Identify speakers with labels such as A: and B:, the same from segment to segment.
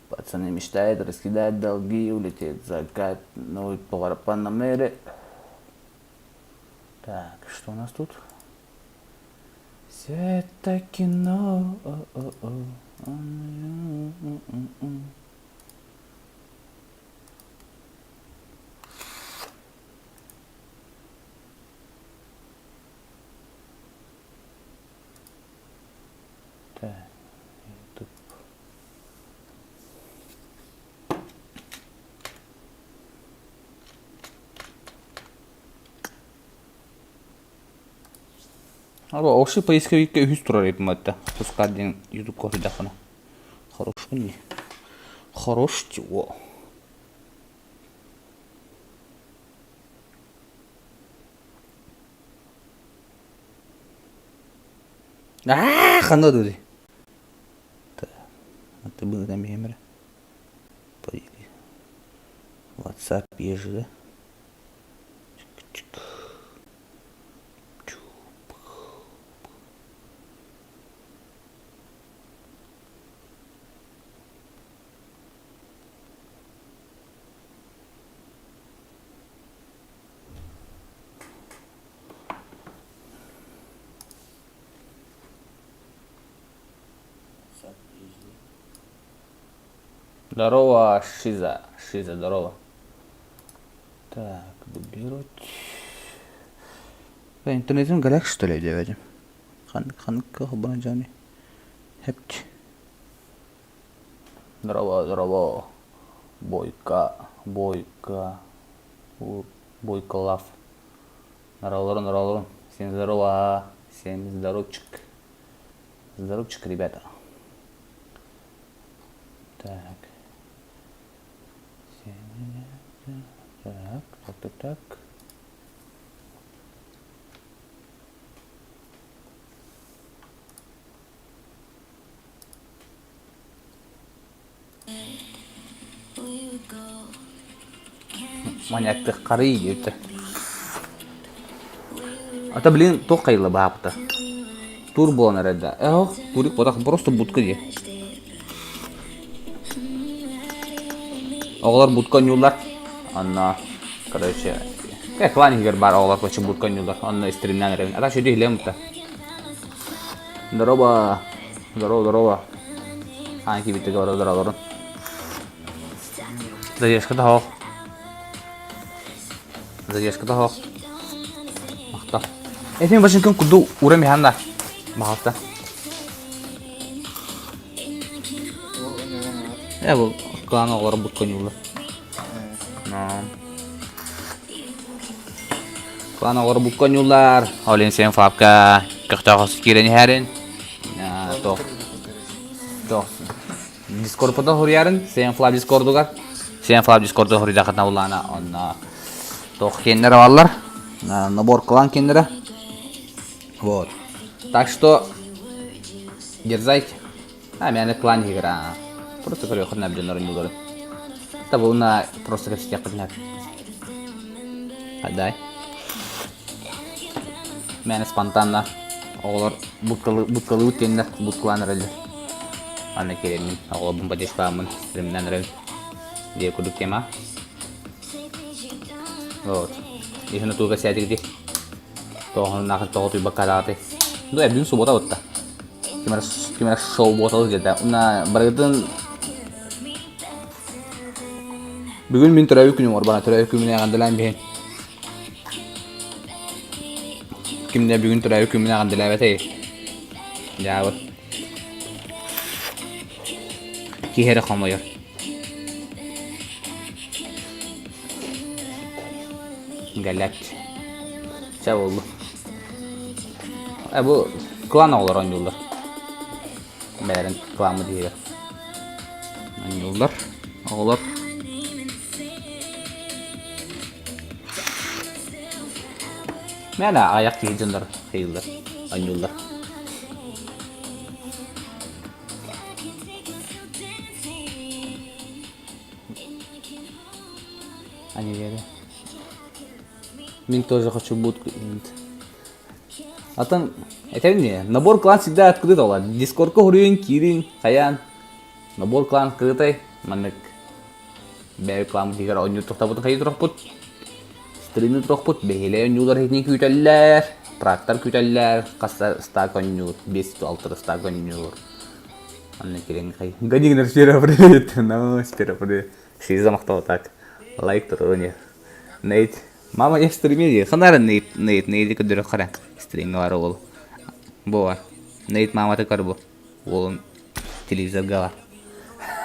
A: Пацаны мечтают раскидать долги, улететь в закат, новый повар Панамеры. Так, что у нас тут? Все это кино. Так, YouTube. Алло, вообще поисковикка үһүс турар эбит матта. Пускай диэн YouTube көрдөххүнэ. Хорош не. Хорош чего. Аа, ханна дури. Это было там эмре. WhatsApp ежи, да? Чик-чик. Здорово, Шиза. Шиза, здорово. Так, дублировать. Интернетим галак, что ли, дядя? Хан, хан, хабан Хепч. Здорово, здорово. Бойка, Бойка, Бойка лав. Здорово, здорово. Всем здорово. Всем здоровчик. Здоровчик, ребята. Так. Так, так, так, так. Маньяктых харый диэбитэ. Ата блин туох хайыла баапта. Тур буолан эрэр да. Эх, турик ботах просто будка дии. Оҕолор будка оонньууллар. Онно, короче, клан иһигэр баар оҕолор короче будка оонньууллар. Онно стримнээн эрэбин. Ата сүдү иһилиэм бутта. Здорово. Здорово, здорово. Аан киирбиттэ говорю, здорово. Задержка да Задержка да Махта. Этим башынкын курду урам иһанна. Махалта. Э бу клан оҕолоро бут коньуулар. Клан оҕолоро бут коньуулар. Олин сен фабка көхтөөх киирэн иһэрин. Тоох. Тоох. Дискордпутун суруйарын, Сен Флав Дискордугар. Сен Флав Дискорду суруйдахытына буллаана онно тоох киэннэрэ баллар. Набор клан киэннэрэ. Вот. Так что дерзайте. А, меня клан игра. Просто көрүөххүн әбден оронньууларын. Табылына просто кэпсэтиэххитин Дай. Мээнэ спонтанно оҕолор будкалыыбыт диэннэр будкалаан эрэллэр. Аны киирэммин оҕолорбун поддержкаламмын стримнээн эрэбин диэ курдук тема. Вот. Иһин отууга сээдигити. Тоҕоһуннаахын тоҕо тууйбакка адаҕатай. Ну, эбдин суббота бутта. Ким эрэ шоу буоталы диэтэ. Уна барыгытын Бүгүн мин төрөөбүт күнүм Орбана төрөөбүт күммүн эҕэрдэлээн биһин. Кимдэ бүгүн төрөөбүт күммүн эҕэрдэлээбэтэй? Дьаабы. Киһи эрэ хомойор. Гэлэт. Чэ буоллу. Э бу клан оҕолоро оонньууллар. Бээрин кламмыт иһигэр. Оонньууллар. Оҕолор. Мээнэ аҕыйах киһи дьоннор хайыыллар, оонньууллар. Они верят. Мин тоже хочу будку. Атын этэбин дии, набор клан всегда открыт ола. Дискордка хоруйун киирин, хайаан. Набор клан открытай. Маннык бэйэ клан битигэр оонньуу тохтобутун хайыы турахпут. Стримни турахпут, бэһиэлэй оонньуулар иһитин күүтэллэр, трактор күүтэллэр, хас стак оонньуур, 5-6 стак оонньуур. Анна кирен хай. Ганигнер сфера привет. Ну, сфера привет. Си замахтал так. Лайк туруни. Нейт. Мама я стриме дии. Ханара Нейт, Нейт, Нейти көрдөрө хара. Стримҥа бар уол. Бу бар. Нейт мамата көр бу. Уолун телевизорга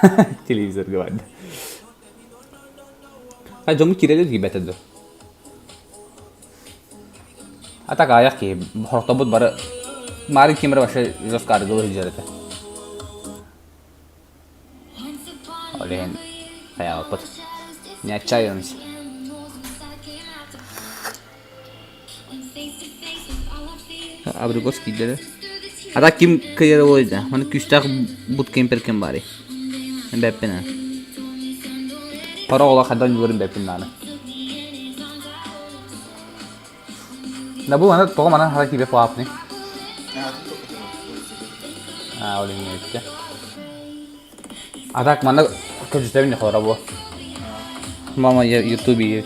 A: бар. Телевизорга бар. А дьоҥҥо киирэлэр киирбэтэ дуо? А так аҕыйах киһи хорохтобут бары Марын ким эрэ вообще жестко арыгылыы сылдьар этэ. Ол иһин хайаабыппыт. Не отчаиваемся. Абрикос киирдэ А так ким кыайара буолуой Маны күүстээх буткемпер ким баарый? Бэппин ээ. Пара оҕолор хайдах оонньуулларын бэппин даҕаны. Да бу маны тоҕо манан хара киирбэт буолааппыный? Аа, ол иһин эбиттэ. А так манна көрдүстэбин холоро бу. Мама я ютубе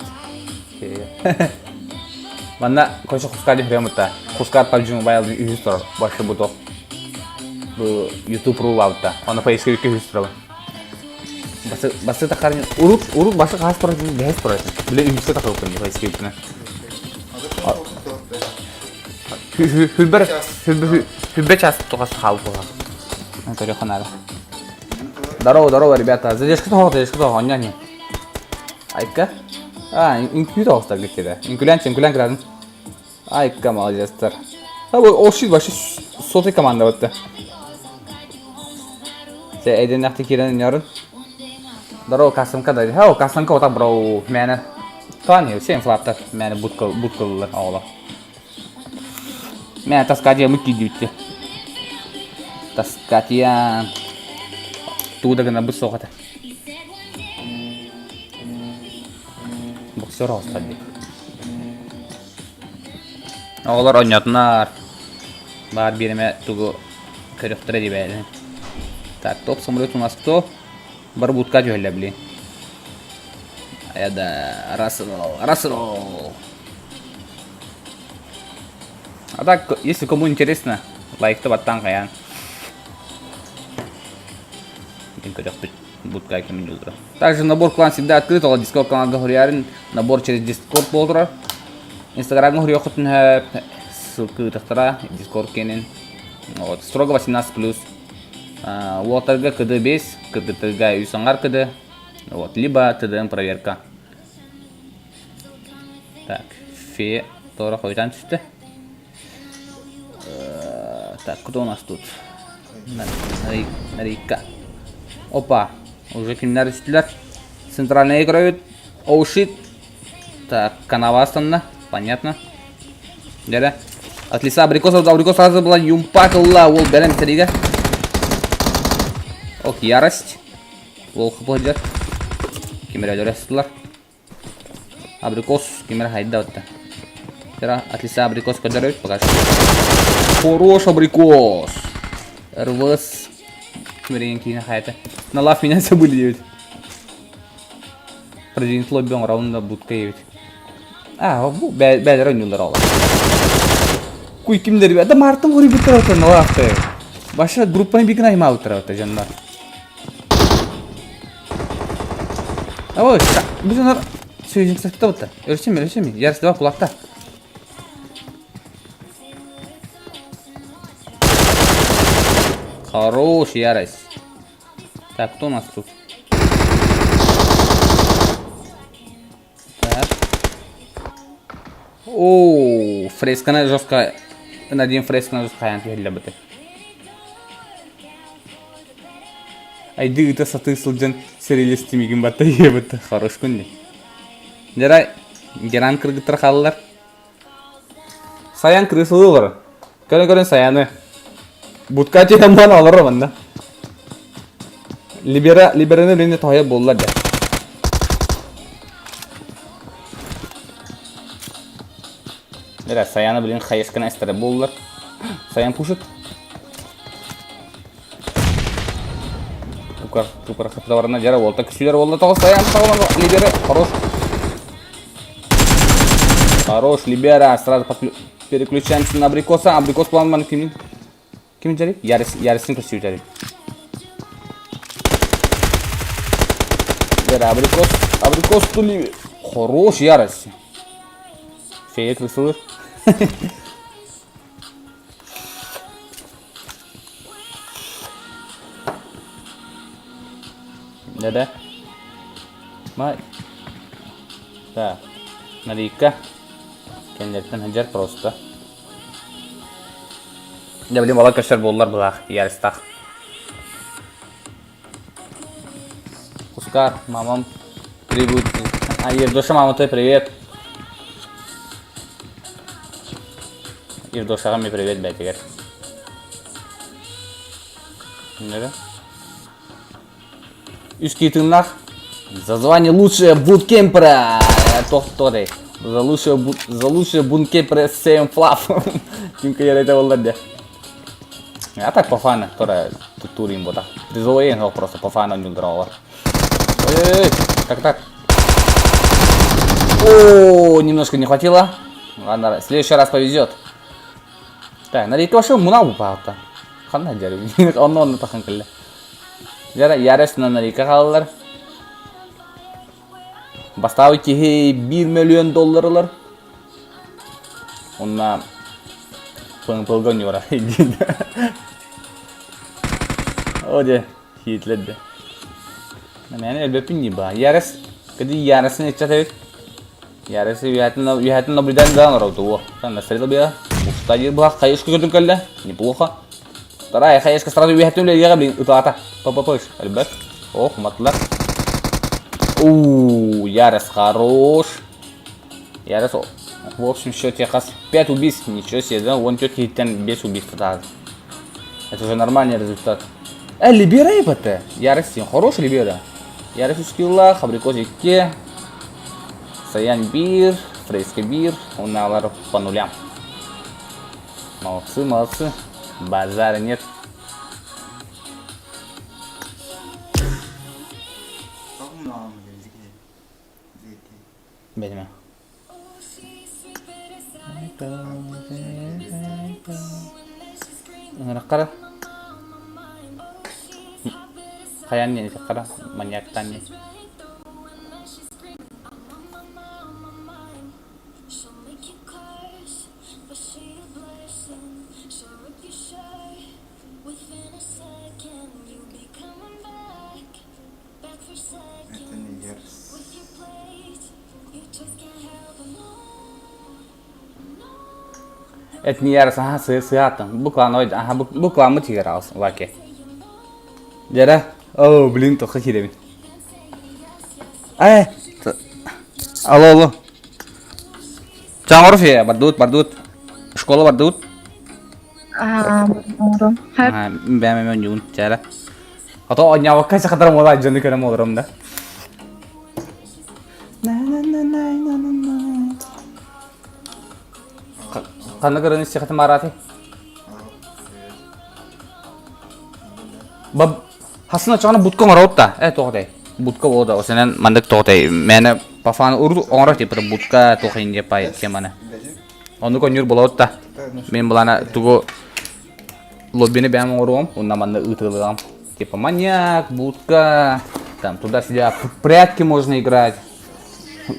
A: Манна короче хускар диэн хөрөм Хускар PUBG Mobile үһүс турар. Больше бу тоқ. Бу YouTube рулаабыта. Оны поисковикке үһүс турабын. Басы басы тахарын урут урут басы хас турар бэһис турар. Биле үһүскэ тахалыппын поисковикпына. Хүлбэр хүлбэ час тухас хаалбыта. Көрүөххэ наада. Здорово, здорово, ребята. Задержка тоҕо, задержка тоҕо, онньо не. Айка. А, үҥкүү тоҕустар гиттиде. Үҥкүлээн, үҥкүлээн кыраатын. Айка, молодецтар. А, бу ол шит вообще сотый команда бытты. Се эденнахты кирен өнөрүн. Здорово, касымка да. Хау, касымка ота бро, мэне. Таани, сен флаптар, мэне будка будкалылар оҕолор. Мэ таскатия мыт киирдибиттэ. Таскатия тугу да гына быт суох этэ. Боксер оҕустар дии. Оҕолор оонньоотунар. Баар биэримэ тугу көрүөхтэрэ дии бэйэлэрин. Так, топ самолет у нас кто? Бары будка түһэллэр блин. Это Рассел, Рассел. А так, если кому интересно, лайкты баттан хайаан. Будка Также набор клан всегда открыт, ол Discord каналга хоруйарын набор через Discord буолтура. Инстаграмга хоруйоххутун ссылка ыытахтара Discord кенен. Вот, строго 18+. Уолтарга КД 5, кыргыттарга үс аҥар КД. Вот, либо ТДМ проверка. Так, фе тора хойутаан түстэ. Так, кто у нас тут? Нарика. Опа, уже кинилэр түстүлэр. Центральная игроют. Оушит. Так, канава астанна. Понятно. Дьэ, От лица абрикосов абрикос сразу была юмпакла ол бэлэм сэриигэ. Ок, ярость. Ол хапылдьар. Кимэрэ өлөрө сытылар. Абрикос кимэрэ хайда отта. Вчера от лица абрикос көрдөрөбүт пока что. Хорош абрикос. РВС. Кимэреген киинэ хайата. На лав меня забыли диэбит. Президент лобби оҥоробун да будка диэбит. Аа, бу бээлэр оонньууллар оҕолор. Куй кимдер да Мартын хоруйбуттар отон алаахты. Баша группаны бигин аймаабыттар отто дьоннор. Ой, бу дьоннор сөйүн сатта бутта. Өрсүм, өрсүм. Ярс давай кулакта. Хорош, ярость. Так, кто у нас тут? Так. О, фресканы жестко Надин фресканы жестко хайан түһэллэ быты. Айды ыта сатыы сылдьан сэрилэстимигин батта иэбит. Хорош күн Дьара Геран кыргыттар хааллар. Саян крысылыы олорор. Көрөн-көрөн Саяны. Будка түһэн баран олорор манна. Либера, Либераны билинэ тоһуйа буолла дэ. Дэрэ, Саяна, блин, хаешканы эстэрэ буоллар. Саян пушит. Тукар, тукар хатыларына дьара уолта күсүлэр уолла тоҕус Саян саҕалан Либера хорош. Хорош, Либера, сразу переключаемся на абрикоса. Абрикос план маны кимин? Кимин жари? Ярис, Ярисин көстүү жари. Дьара, абрикос, абрикос тули. Хорош, Ярис. Фея крысылыр. Да-да. Май. Да. Нарика. Кэннилэриттэн сылдьар просто. Дьэ, блин, балар көстөр буоллар былаах, ярыстах. Ускар, мамам требует. А, Евдоша, мама, ты привет. Евдошаҕа мне привет бэйтигэр. Да? Үс киитиннах. За звание лучшая буткемпера. Тохторей. За лучшего, за лучшего бункемпера Сэм Флаф. Ким кыйар боллар де. А так по фану, которая тут турим бота. Призовой просто по фану не дрова. Ой-ой-ой, как так? О, немножко не хватило. Ладно, в следующий раз повезет. Так, на вообще муна упал-то. Ханна дьэрэ. Онно онно тахан кэллэ. Дьэрэ, ярес на нарика хааллар. Бастаабыт киһи 1 миллион доллар ылар. Онна ПНПЛга ньуора. О, дьэ, хиитлэрдэ. Мээнэ өлбөппүн дии баа. Ярес, кэди Яресын ыччат эбит. Ярес үһэтин үһэтин наблюдать да оҥорор Там настрелил бия. Устайыр быһах хаешка көтөн кэллэ. Неплохо. Вторая хаешка сразу үһэтин үлэлиэҕэ блин ытаата. П-п-п өлбөт. Ох, уматтылар. У, Ярес хорош. Ярес в общем счете хас 5 убийств, ничего себе, да? Вон тетки киһиттэн 5 убийств тутаат. Это уже нормальный результат. Либера ИПТ. Ярес син хорош Либера. Ярес үс килла, Абрикос 2, Саян 1, Фрейска 1, уналар по нулям. Молодцы, молодцы. Базара нет. Бэтимэ. Ыҥыраххара хайаан диэн итиххара маньяктаан диэн
B: Этинигэр
A: Этнияр саха сыааттан бу клановой аха бу кламмыт тигэр аҕыс лаки. Дьэрэ оо блин тоққа киирэбин. Э алло алло. Чаҥоров бардыбыт бардыбыт. Школа бардыбыт.
C: Оҥором.
A: Бэм эм онньугун чээрэ. Ото онньаабакка сахатарым уола дьону көрөм олором да. Ханна көрөн истиэхэтин баараатай? Баб хасын очоҕуна будка оҥоробут да э туох этэй будка буолуо да осенен маннык туох этэй мээнэ по фану урут оҥорор типа будка туох индия пай теманы оннук онньуур буолабыт да мин былаана тугу лоббины бэйэм оҥоруом уонна манна ыытылыам типа маньяк будка там туда-сюда прятки можно играть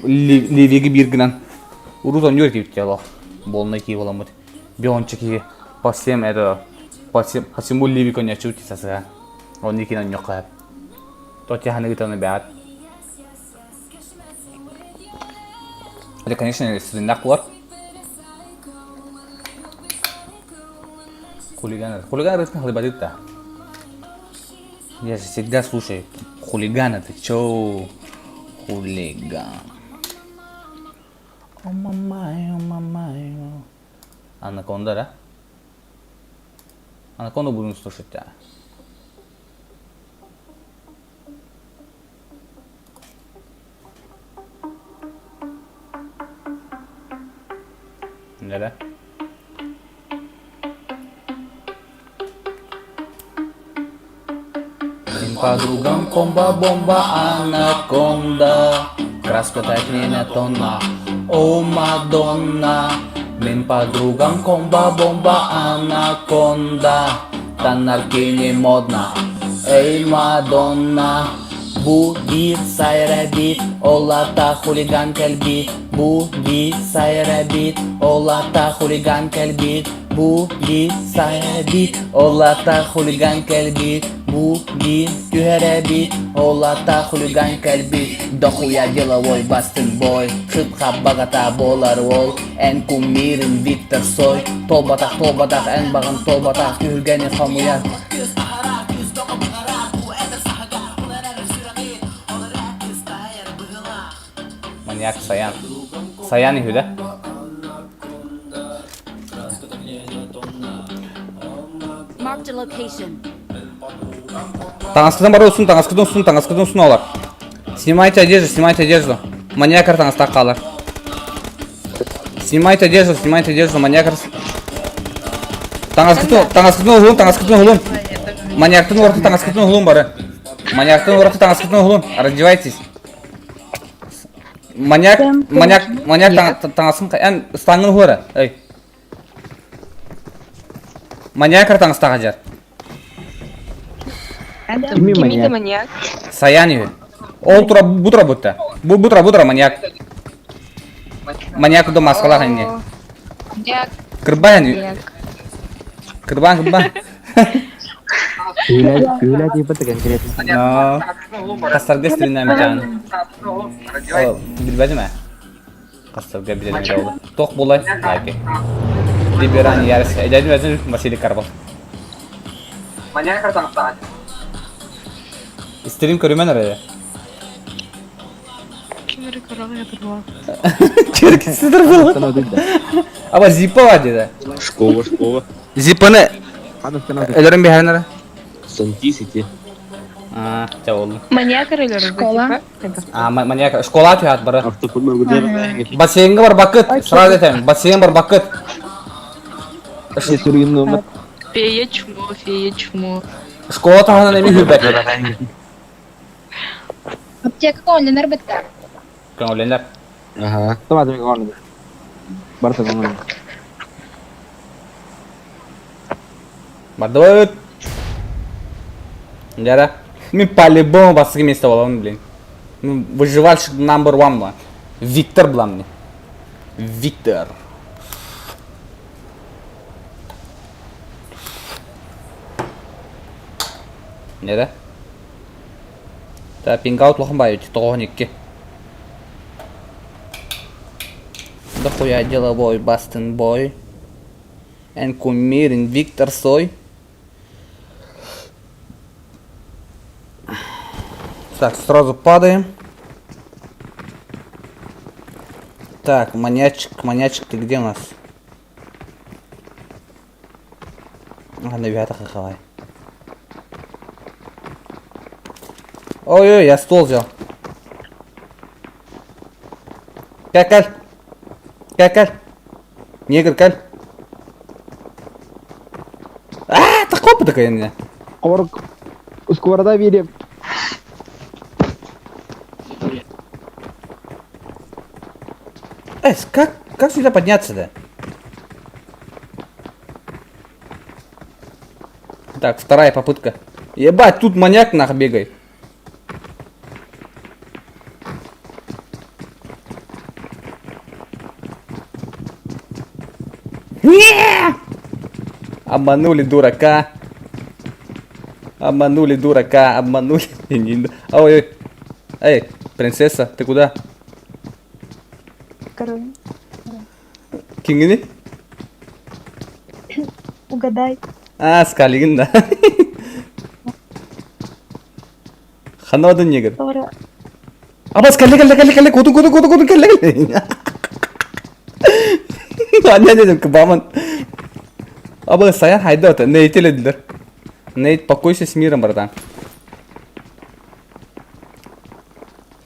A: ливиги биир гынан урут онньуур этибит олох буолна кии буоламмыт биончик киһи по всем это по всем по всему ливик онньоччубут сасыга онньу кин онньоххо тотяханы ыытаны бэҕэт Это, конечно, сырыннах булар. Хулиган. Хулиган рыскан хлебадит да. Я же всегда слушаю. Хулиган это чё? Хулиган. О мамай, о мамай. Анаконда, да? Анаконду будем слушать, да. Да? Им подругам комба-бомба анаконда, Краска так не на тонна, о Мадонна. Мин подругам комба-бомба анаконда, Танарки не модно, эй Мадонна. Бу биир сайра бит, ол аата хулиган кэлбит. Бу биир сайра бит, ол аата хулиган кэлбит. Бу биир сайра бит, ол аата хулиган кэлбит. Бу биир түһэрэбит, ол аата хулиган кэлбит. Дохуя деловой бастыҥ бой, хып-хап баҕата буолар уол. Эн кумирин Виктор Цой, туолбатах туолбатах эн баҕан туолбатах түһүлгэни хомуйар. Маньяк Саян. Саян үһү да?
C: Marked a location.
A: Таҥаскытын бары устун, таҥаскытын устун, таҥаскытын устун олор. Снимайте одежду, снимайте одежду. Маньякар таҥастаах хаалар. Снимайте одежду, снимайте одежду, маньякар... Таҥаскытын, таҥаскытын уһулун, таҥаскытын уһулун. Маньяктын уораты таҥаскытын уһулун бары. Маньяктын уораты таҥаскытын уһулун. Раздевайтесь. Маньяк, маньяк, маньяк таҥасын эн ыстааҥҥын уһуора. Эй. Маньякар таҥастаах дьар.
D: Кими
E: Кими
D: маньяк?
E: маньяк?
A: Саян үһү. Ол тура бу тура бутта. Бу бу тура бу тура маньяк. Маньяк до маскалаах инне.
E: Маньяк.
A: Кырбаан
E: Маньяк.
A: кырбаан кырбаан.
D: Күлэ типа конкретно.
A: Но хастарга стримнэм Билбэтим ээ. Хастарга билэрим буолла. Туох буолай? Лайки. Либеран Ярис. Эдээдим өзүн Василий Карпов. Стрим көрүмэн эрэ.
E: Кимери көрөҕө ятырла.
A: Черкесидер буолла. Аба зиппа бар деді.
F: Школа, школа.
A: Зиппаны өлөрөн биһэрин эрэ.
F: Санти-сити.
A: Аа, чэ болду.
E: Маньяк өлөрөр
G: Школа.
A: А, маньяк школа түһәт бары.
F: Автофутбол
A: Бассейнга бар бакыт, сразу этем, бассейн бар бакыт.
E: Фея чмо, фея чмо.
A: Школа таһынан эми хүрбэт.
G: Аптека көҥүллэнэр бытта.
A: Көҥүллэнэр.
F: Ага.
D: Барыта көҥүл.
A: Бардыбыт. Дьара. Мин по-любому бастакы место буолабын, блин. Ну, выживальщик number one буолан. Виктор буолан мне. Виктор. Нere? Та пингаут лохон бай 92. Дохуя деловой Бастин бой. Эн кумирин Виктор Цой. Так, сразу падаем. Так, маньячик, маньячик, ты где у нас? А, навиатор хахалай. Ой-ой, я стол взял. Кәл, кәл. Кәл, Негр, кәл. А, такой такая меня.
D: Корк. Сковорода верим.
A: Эй, как сюда подняться-то? Так, вторая попытка. Ебать, тут маньяк нах бегает. Не! Обманули дурака. Обманули дурака, обманули. Ой, ой. Эй, принцесса, ты куда?
H: Король.
A: Кимҥиний?
H: Угадай.
A: А, Скалигин, да. Ханадын негр.
H: Тора.
A: Абас, кэллэ, кэллэ, кэллэ, кэллэ, кутун, кутун, кутун, кутун, кэллэ, кэллэ. Аня дедим, кыбаман. Аба, Саян хайда это, Нейт эледилер. Нейт, покойся с миром, братан.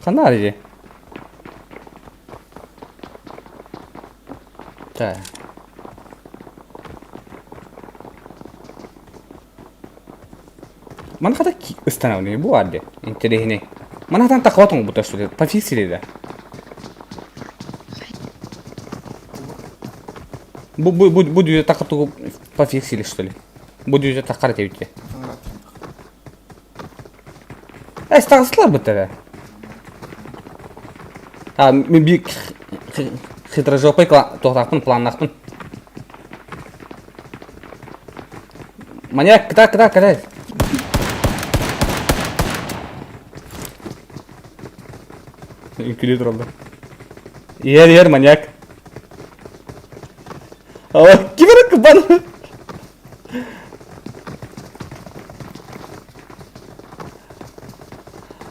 A: Ханна Так. Маны хата ыстанабын бу баар дии. Интэриэһинэй. Маны хатан таххабат оҥорбуттар что ли? Пофиксили да. Бу бу бу бу дүйэ тахха тугу пофиксили что ли? Бу дүйэ таххар этебит. Э, таҕыстылар быттара. А, мен би хитрожопый туохтаахпын, планнаахпын. Маньяк, кыта, кыта, кыта. Үҥкүлүү тураллар. Иһэр, иһэр, маньяк. Ала, ким эрэ кыбан.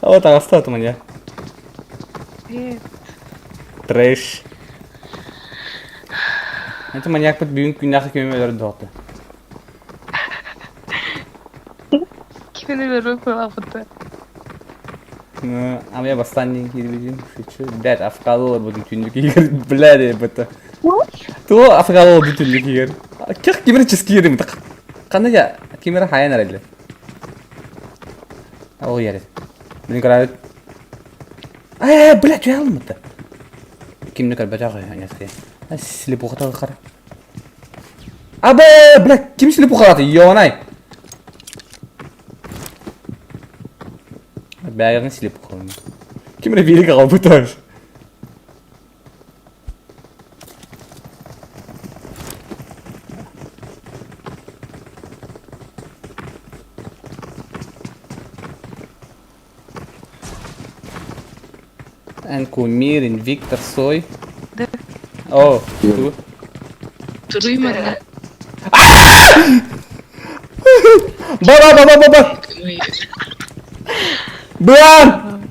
A: Ала таҕыста атым маньяк. Трэш. Это маньякпыт бүгүн күннээхи күнүм өлөр доҕотто.
E: Кимин өлөрү кылаабыта.
A: А я бастан киирбитим. Шучу. Блядь, афкалы олорбутум түннүк игер. Блядь, это. То афкалы олорбут түннүк игер. Ких кимер чискиирим. Кандай я кимер хайан эрэлли. Ол ярит. Блин, карабит. Э, блядь, я алмыты. Кимни көрбөтөх нескэ. Слепухата хара. Абы, блядь, ким слепухалаты? Ёнай. Бэйэҕин слепухалын. Ким эрэ биирик аҕалбыта. Эн кумир, Виктор Сой.
E: Да.
A: О, ту.
E: Туруй манна.
A: Ба ба ба ба ба ба. Быан!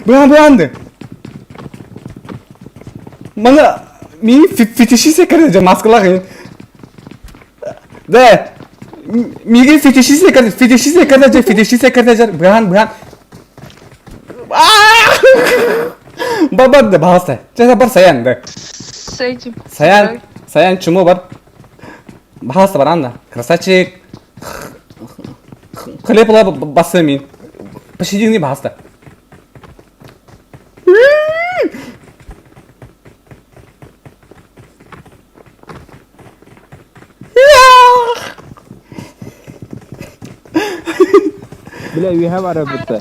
A: Быан быанды. Мана ми фетишисе кэрэ маскалах. Да. Миигин фетишист кэр фетишист кэрдэ фетишист кэрдэ быһан быһан Бар бар да баҕаста. Чэ бар Саян да.
E: С этим.
A: Саян, Саян чему бар? Баҕаста баран да. Красавчик. Хлеб ла басы мин. Посидини баҕаста.
D: Бля, үөһэ бара бытта.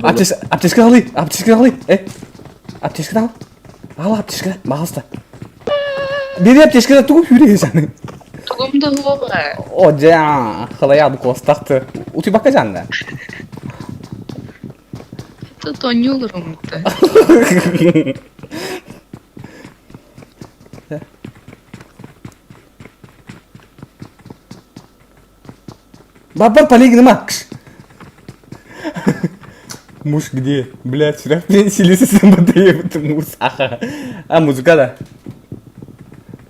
A: Аптечка, аптечка алый, аптечка алый. Э, аптечка ал. Ал аптечка, пожалуйста. Бери аптечка тугу хүрэ саны.
E: Тугум да хуоҕа.
A: О, жа, халая бу костахты. Утуйбакка жанна.
E: Тут оонньуулар омукта.
A: Бабар полигнема. Муж где? Блядь, вчера силисесен батарея муж. Аха. А музыка да.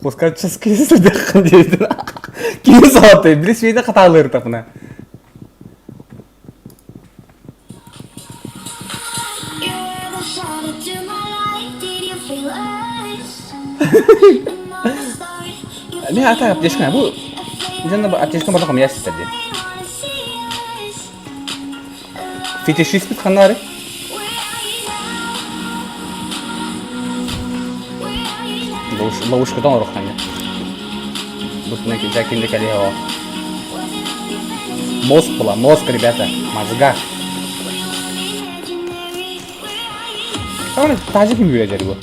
A: Пускай часки сидяхын дейді. Ким сааты? Биле свейді қаталыр тапына. Не, ата аптечка бу. Дьонно аптечка барда хомуйар ситэр диэн. Фетишиспит ханна бары? Ловушкатан оруохтан Бу кимде кэлиэ о. Мозг была, мозг, ребята, мозга. Таажы ким үөрэтэр бу?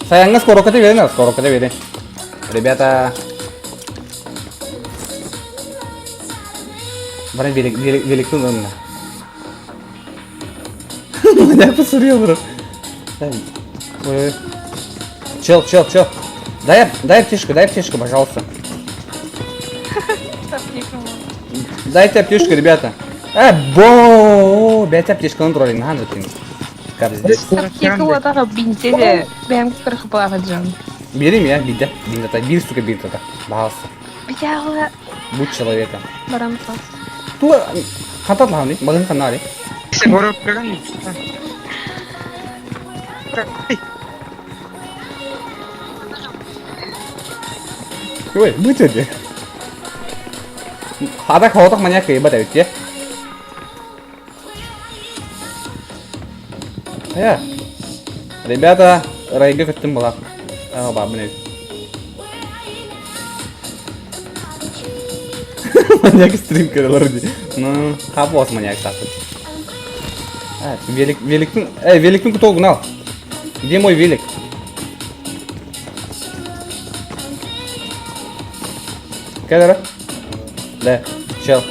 A: Сайаҥҥа скороката биэрин, скороката биэрин. Ребята, Баран велик, велик, великтин ылынна. Я посмотрел, бро. Ой. Чел, чел, чел. Дай, дай аптечку, дай аптечку, пожалуйста. Дайте аптечку, ребята. Э, бо, бэйте аптечканы турар, нахан өтүн. Как здесь.
E: Аптека уотаҕа бинте бэйэм кырхыпалаах дьон.
A: Берем я, биде, биндата, бир сука биндата. Пожалуйста.
E: Бяла
A: Будь человеком.
E: баран тас.
A: Тула, хантат лаханы, магын ханнари. Ой, бу чөдө. Хата хоотох маньяк кыйбат эбит дьэ. Э, ребята, райга көттүм булак. Аа, бабын эбит. Маньяк стрим көрөлөр ди. Ну, хапос маньяк тапыт. А, велик, великтин, эй, великтин кто угнал? Где мой велик? Кэлэрэ? Да, чел.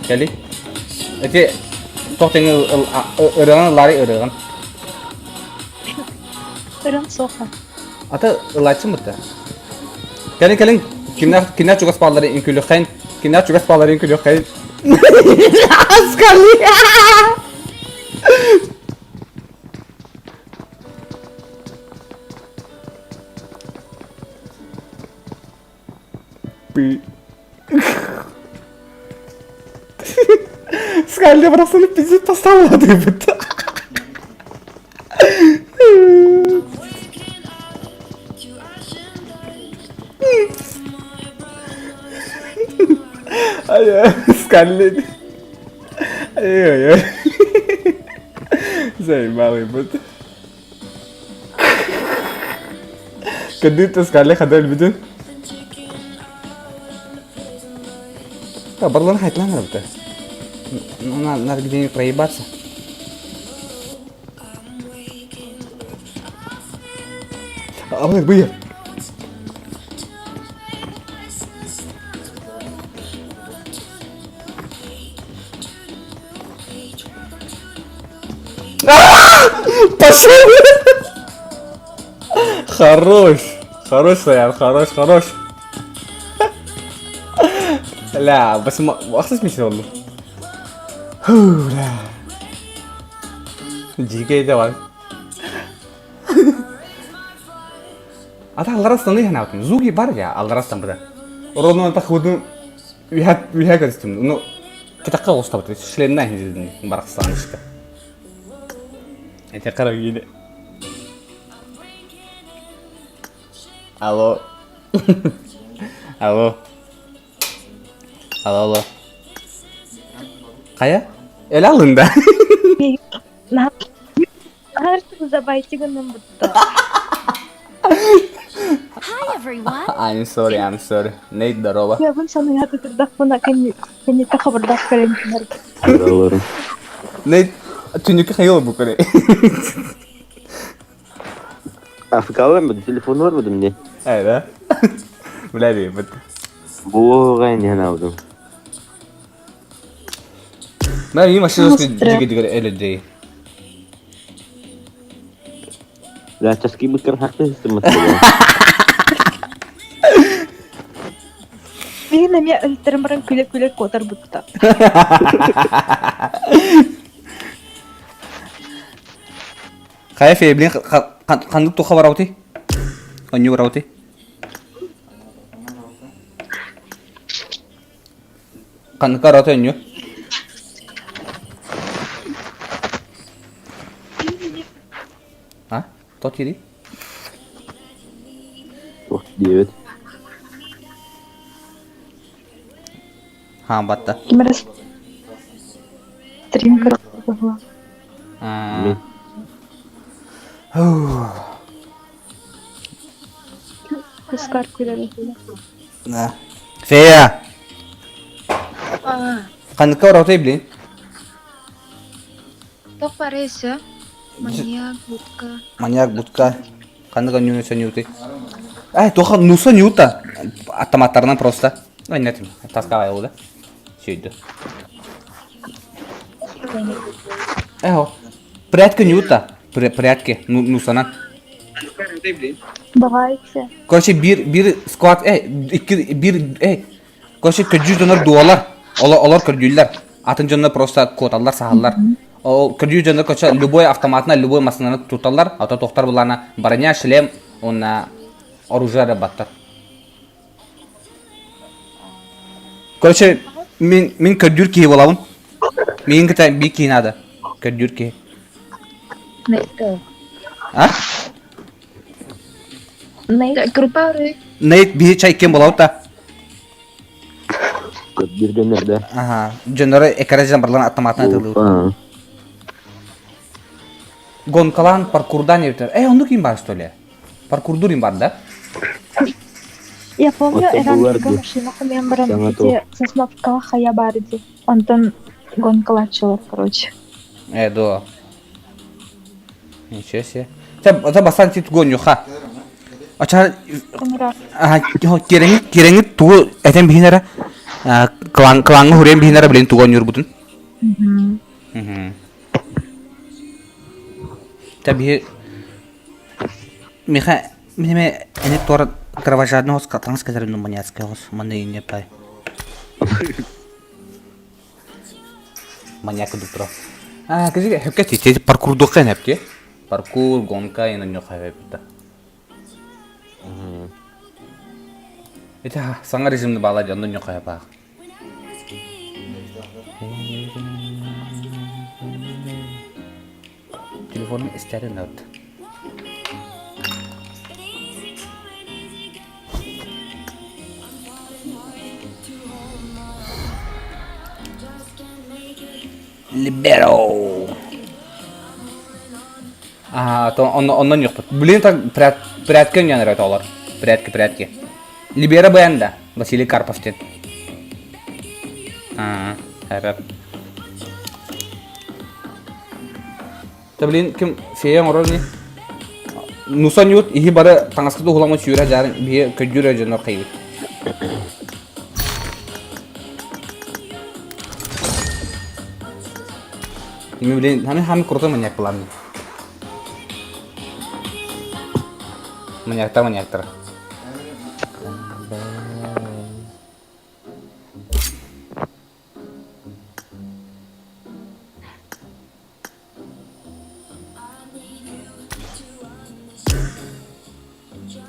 A: Кэли. Эти тохтеҥ ырыган ылаары ырыган.
G: Ырын соха.
A: Ата ылааччым бутта. Кэлин кэлин кимнээх кимнээх чугас бааллары үҥкүүлүөххэйин кимнээх чугас бааллары үҥкүүлүөххэйин. Аскали! Скалли барахсаны пиздец поставила дыбыт. Ай, Скалли. Ай-ай-ай. Заебал ебут. Кадыта Скалли хадал бүтүн. Да, барлан хайтлан работа. Надо, надо где-нибудь проебаться. Алыр, быйыр. Пошел! Хорош! Хорош, Саян, хорош, хорош. Ля, бас ахсыс миссия oldu. Бля. Дикий давай. Ата алларастан ыһан аутын. Зуги бар я алларастан буда. Ровно тахудун үһә көрүстүм. Ну, кытакка оҕустабыт. Шлемнән хизидин барахсан ишка. Эти кара гиде. Алло. Алло. Алло, алло. Кая? Эле алында.
G: Забайтигынан бутта.
C: Hi everyone.
A: I'm sorry, I'm sorry. Nate, здорово.
G: Ябын саныйата турдахпына кэнниттэ хабырдах кэлэн
F: Здорово.
A: Nate, түнүккэ хайыл бу көрө.
F: АФК барбыт, телефон барбыт мне.
A: Э, да? Бля, бит.
F: Буга не надо.
A: Мә, мин машина диге диге эле дей.
F: Бля, часки быкыр хакты
G: Мин эмиэ өлтөрөн баран күлэ-күлэ куотар бутта.
A: Хайа феблин ханнык туха бараути? Онню бараути? Ханнык бараути онню? А? То тири?
F: Девять.
A: Ха, батта.
G: Ким эрэ стрим көрө
A: А.
G: Кускар күлэр.
A: Да. Фея! Ханныкка бараути, блин?
G: Тох пареся. Маньяк, будка.
A: Маньяк будка. Ханнык онньуну сөньюты? Ай, тоха нуса нюта. Автоматтарынан просто. Ой, нет, таскавай да? Сүйді. Эхо. Прятки нюта. Прятки. Ну, нусанан.
G: Давайте.
A: Короче, bir bir squad, iki, bir, короче, көрдүүр дьоннор дуолар. Олор, олор көрдүүллэр. Атын дьоннор просто куоталлар, саһаллар. Ол көрдүүр дьоннор, короче, любой автоматына, любой массынаны туталлар. Ато тохтар булана броня, шлем, онна оружие баттар. Короче, мин, мин көрдүүр киһи буолабын. Мин кыта би киһи надо. Көрдүүр киһи. А?
G: Группа.
A: Нейт биһи чай кем болабыт да.
F: Көрдүүр дьоннор да.
A: Аха, дьоннору эккирэ барлан автоматынан атылыыр. Гонкалаан паркурдаан эбитер. Э, оннук им бар что ли? Паркурдуур им бар да?
G: Я помню,
F: Оттон булар
G: Эранга
F: дии.
G: машина хомуйан баран
F: Саҥа
G: ити Сосновкаҕа хайа баар ди. Онтон гонкалааччылар, короче.
A: Э, до. Ничего себе. Та бастан тит гонюха. Ача
G: Ыҥыра.
A: Кирэҥит кирэҥит тугу этэн биһинэрэ клан клаҥҥа хуриэн биһинэрэ билин тугу онньуурбутун. Та биһи Миха минеме эни тора кровожадный хос катаңыз кетер ну маньяцкий хос маны не пай. Маньяк дуптура. А, кызыга хөккө ти паркур дукка хепти. Паркур, гонка ена ньоха хепти. Ити саҥа режимни баала дьонно ньоха хепаах. Телефонум истээри нот. Либеро. А, то он оннон юкпут. Блин, так прятки няныр олар. Прятки, прятки. Либеро бэйэн Василий Карпов диэн. Аа, хэп. Та блин, ким фея оҥорор ини? Нусан ют иһи бары таҥаскыт уһуламмыт сүүрэ дьаарын биһи көдьүүр дьоннор хайбыт. Ми блин, хами хами крутой маньяк была мне. Маньяктар, маньяктар.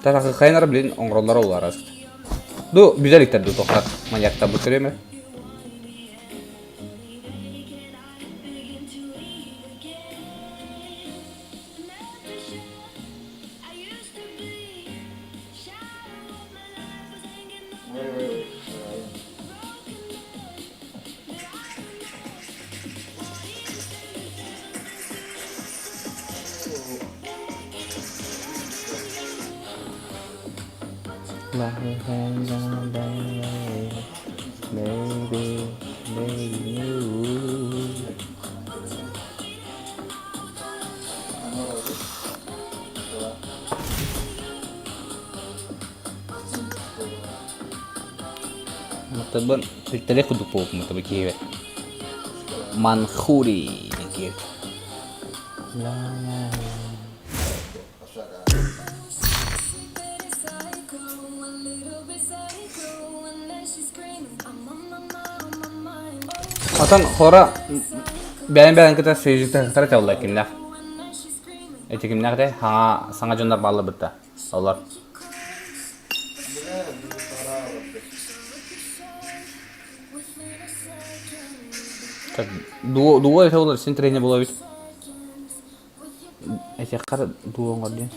A: Тарахыхайнар блин оҥороллоро уларас. Ду бүдэликтэр ду тохтар маньяктар бу көрүөмэ. Маттабын сүттэри курдук буолбут маттаба киһи Манхури диэн Отон хора бэйэн-бэйэн кытта сүөдьүтэ табыллар кимнээх. Эти кимнээх де хаҥа саҥа дьоннор бааллар Олор. Так, дуо дуо это олор син тренер буолабыт. Эти хара дуо оҥор диэн.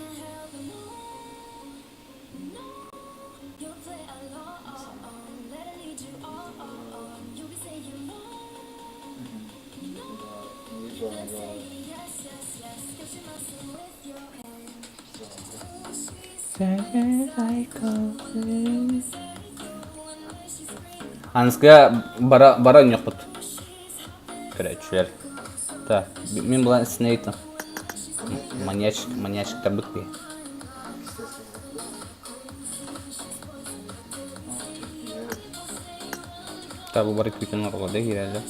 A: Анска бара бара онньохпут. Көрөөччүлэр. Так, мин булан Снейтон. Маньячик, маньячиктарбыт би. Так, бу бары күүтэн оҕолордо киирэллэр.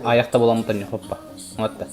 A: Аяқта боламмытан хоппа. Оҥотта.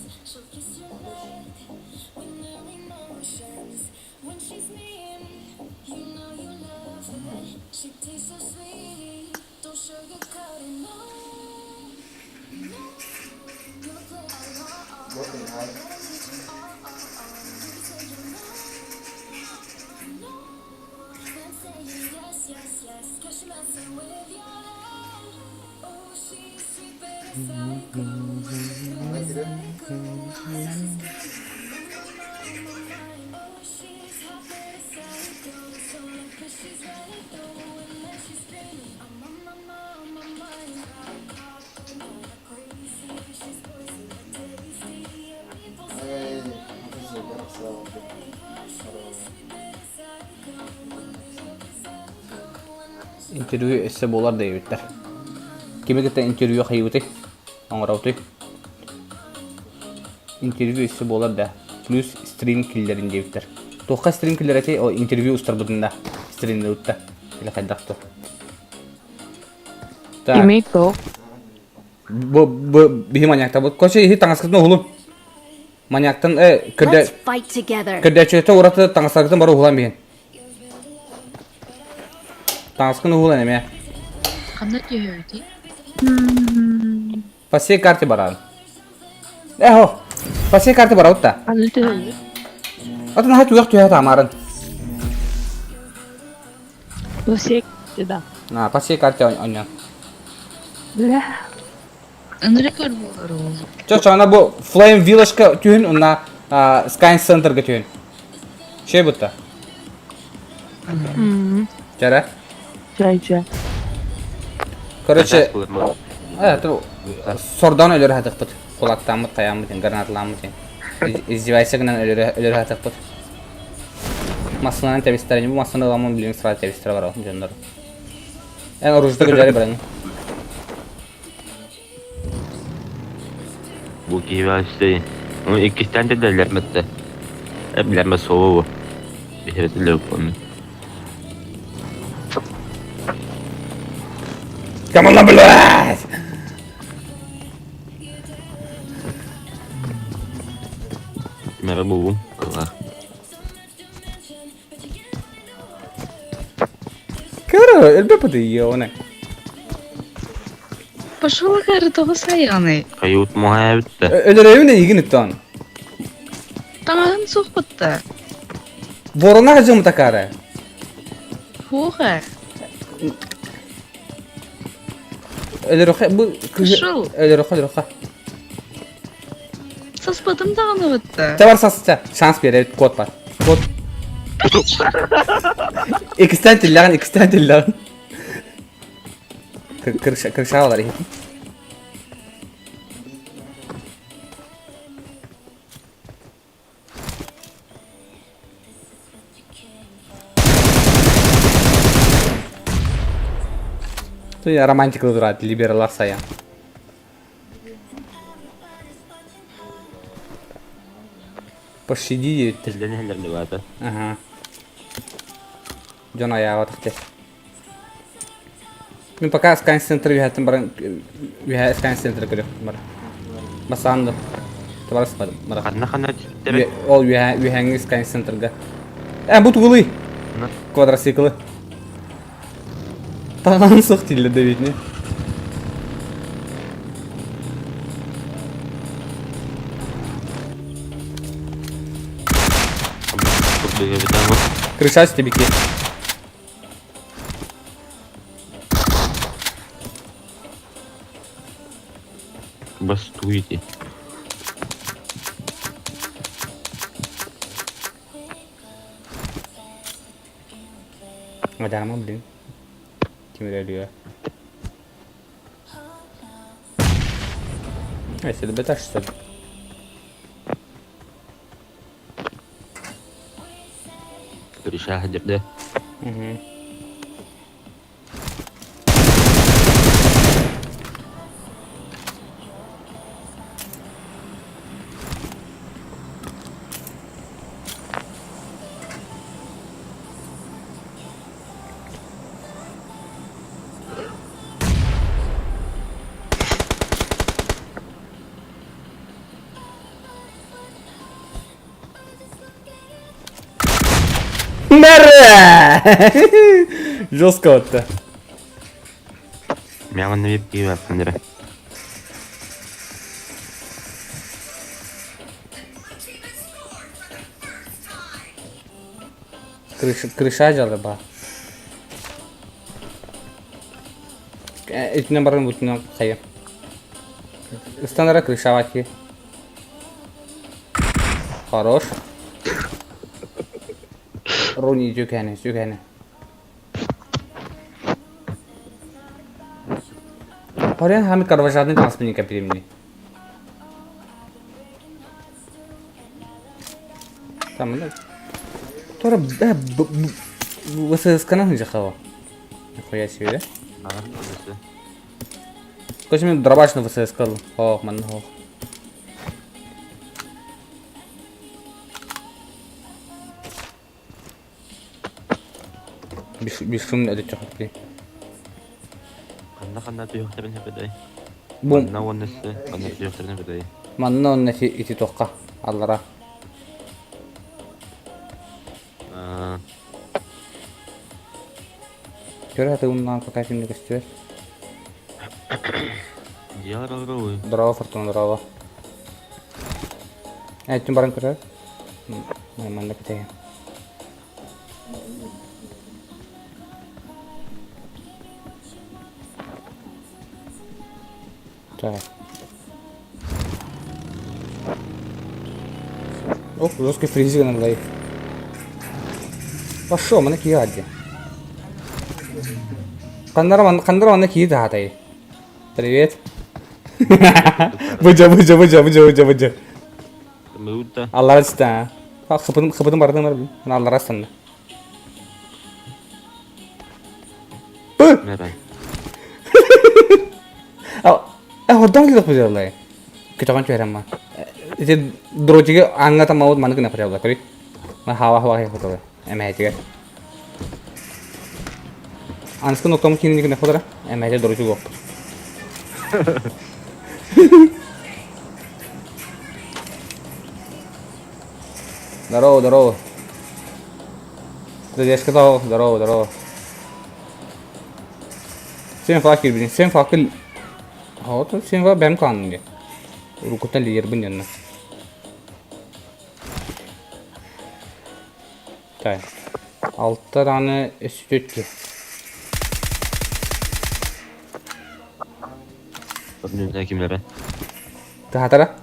A: Интервью өссө буолар да эбиттэр. Кими кытта интервью хайыбытый? Оҥоробутуй? Интервью өссө буолар да. Плюс стрим киллэрин диэбиттэр. Туохха стрим киллэрэтий? Ол интервью устарбытын да. Стримныбыт да. Или хайдах то. Так.
E: Имей то.
A: Бу, бу биһи маньяктабыт. Короче, иһи таҥаскытын уһулун. Маньяктан э, көрдө
C: Let's fight together.
A: көрдөөччүтэ ураты таҥастаргытын бары уһулан биһин. Таҥаскын уһулан эмиэ.
E: Ханна түһэбитий?
A: По всей карте баран. Эхо, по всей карте барабыт да.
E: Ханна түһэбит?
A: Атын аха түгэх түһэ таамарын.
E: По всей да.
A: А, по всей карте онньон.
E: Бля. Ынырык өр буолар ол.
A: Чо чона бу Flame Village-ка түһүн уна Sky Center-га түһүн. Şey бутта. Чара.
E: Чай чай.
A: Короче, э, сордон өлөр хатыкпыт. Кулактаммыт, хаяммыт, гранатламмыт. Издевайся гынан өлөр хатыкпыт. Массынан тэбистэр, бу массаны ыламын билин сразу тэбистэр бар дьоннор. Эн оружда көдөрі баран.
F: Бу киһи işte onu иккистээн да билэрмэтэ. Билэрмэ суоҕа бу. Биһирэти оны.
A: Come on, блядь!
F: Merhaba buldum. Allah.
A: Кара, элбэ пытыйыона.
E: Пошел кары тоҕо сайаный.
F: Кайут моһа битте.
A: Өлөрөйүн игин иттон.
E: Таҥаһын суохпутта.
A: Ворона хажым такара.
E: Хуха.
A: Өлөрөхө бу
E: Пошел.
A: Өлөрөхө өлөрөхө.
E: Саспатым даҕаны бытта.
A: Табар сасыча шанс берет код бар. Код. Икстен тилләгән, икстен тилләгән. Кырша кырша алар. Ты романтика дурат, либералар сая. Пощади
F: Тилден хеллерни баата.
A: Ага. Дьон айаҕа тахте. Мин пока Sky Center үһэттэн баран үһэ Sky Center көрүөх бар. Басаан да. Табарас бар. Бар.
F: Ханна ханна түстэрэ.
A: Ол үһэ үһэҥҥи Sky Centerга. Э, бу тугулый? Квадроциклы. Таҕан суох тиллэ да видно. Крыша стебики.
F: Бастуйте.
A: Мадарма, блин. Тимир өлүө. Ай, седі бет ашты.
F: Крыша хадырда.
A: Угу. Мәрі! Жестко өтті.
F: Мен не біп киіп апсандыра.
A: Крыша, крыша жалы ба. Үтінен барған бүтінен қайы. Ыстанара крышаҕа киир. Хорош. Руни сүкэни, сүкэни. Парен хами кровожадный таҥаспын кэппитимни. Там Тора ВСС-канан сылдьахаба. Нихуя себе, да? Короче, мен дробаш на ВСС кыл. Хоох, манна хоох. Бесшумно это чохотли.
F: Ханна ханна түһүөхтэрин сөбөдөй?
A: Бу
F: Манна уонна өссө ханна түһүөхтэрин сөбөдөй?
A: манна онно ити туохха аллара.
F: Аа,
A: Көрө сатыгымнаан пока кимне көстүбэт.
F: дьиэлэр олоробуй.
A: Здорово, Фортуна, здорово. Эттин баран көрөр. Манна кэтэһэн. Так. Оп, жесткий фризик на Пошел, мана киһи Ханнара ханнара манна киһи таһатай. Привет. Быдьа, быдьа, быдьа, быдьа, быдьа, быдьа.
F: Мыутта.
A: Аллара түстэ. Хыпытым, хыпытым бардым бар. Аллара станна.
F: Нэрэ.
A: Хордон килэх быдьаллай. Күтөҕөн түһэрэн ма. Ити дротиги ааҥҥа таммабыт маны гына быдьалла көрүй. Ма хаава хаава хотолы. Эмэһэтигэр. Аныскы ноктому киинин гына хотора. Эмэһэтэ дротик уоппут. Здорово, здорово. Задержка здорово, здорово, здорово. Сен факел кирбин, сен факел Вот сен ва бэм кланнге. Урукуттан лидербин дьонно. Так. Алта даҕаны өссүтүт
F: Кимнere?
A: Тахатара?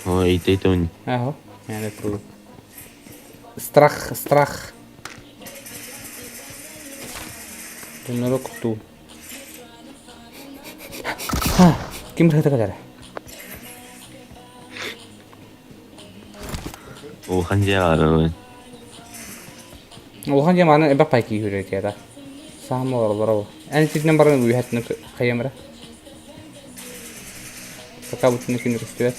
F: Ой, итей
A: Аһо. Yani bu. Страх, страх. Дьоннору куттуу. Ким бырыһыта кэлэрэ?
F: Улахан дьиэ баар
A: Улахан дьиэ мааны элбэх пай киһи үрэтиэтэ. Саама олоролоро. Эн итинэн баран үөһэтинэн хайыам эрэ. Пока бутуна күнү көстүбэт.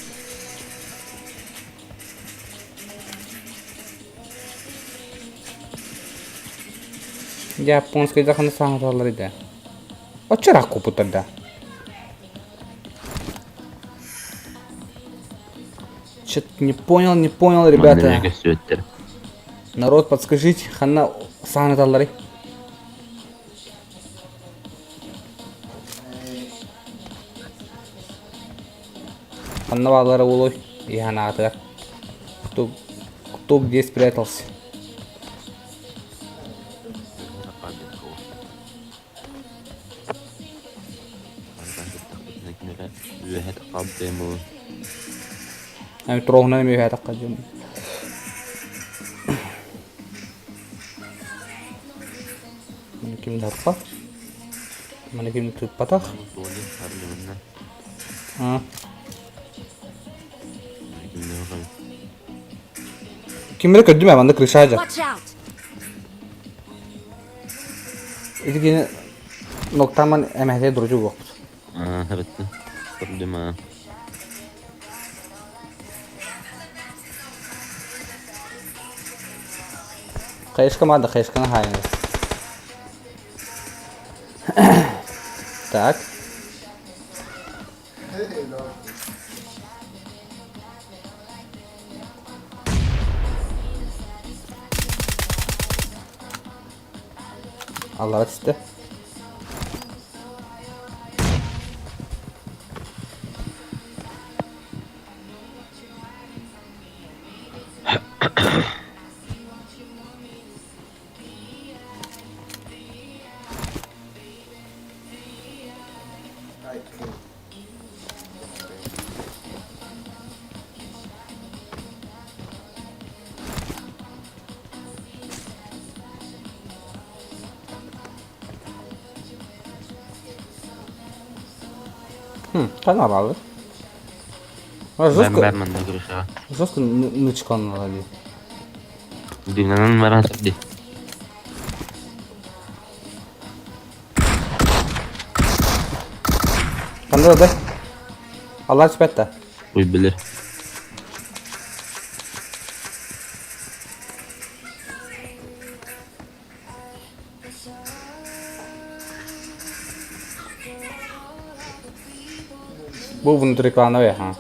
A: Японскайда ханна саҥаталлар идэ. Оччораах куппуттар да. Чё-то не понял, не понял, ребята. Народ, подскажите, ханна саҥаталларый? Ханна бааллара буолуой? Иһанаатыгар. Кто, кто где спрятался? Троһунан эмиэ үөһэ тахха дьон. Маны ким таппат? Маны ким тыыппатах? Кимнери көрдүм ээ, манна крыша дьэ. Ити кини ноктаман эмэһэтэ дурдьу буолбут.
F: Эбэтте. Көрдүм аа.
A: Хайышка маада, хайышканы хаайын. Так. Аллара түстэ. Ханна бааллар? Жестко,
F: Бэм манна крышаҕа.
A: жестко нычкаланалар дии.
F: Дымнанан баран сырды.
A: Ханна да? Аллар түспэт да?
F: Уй билэр.
A: Бу внутриклановый аха.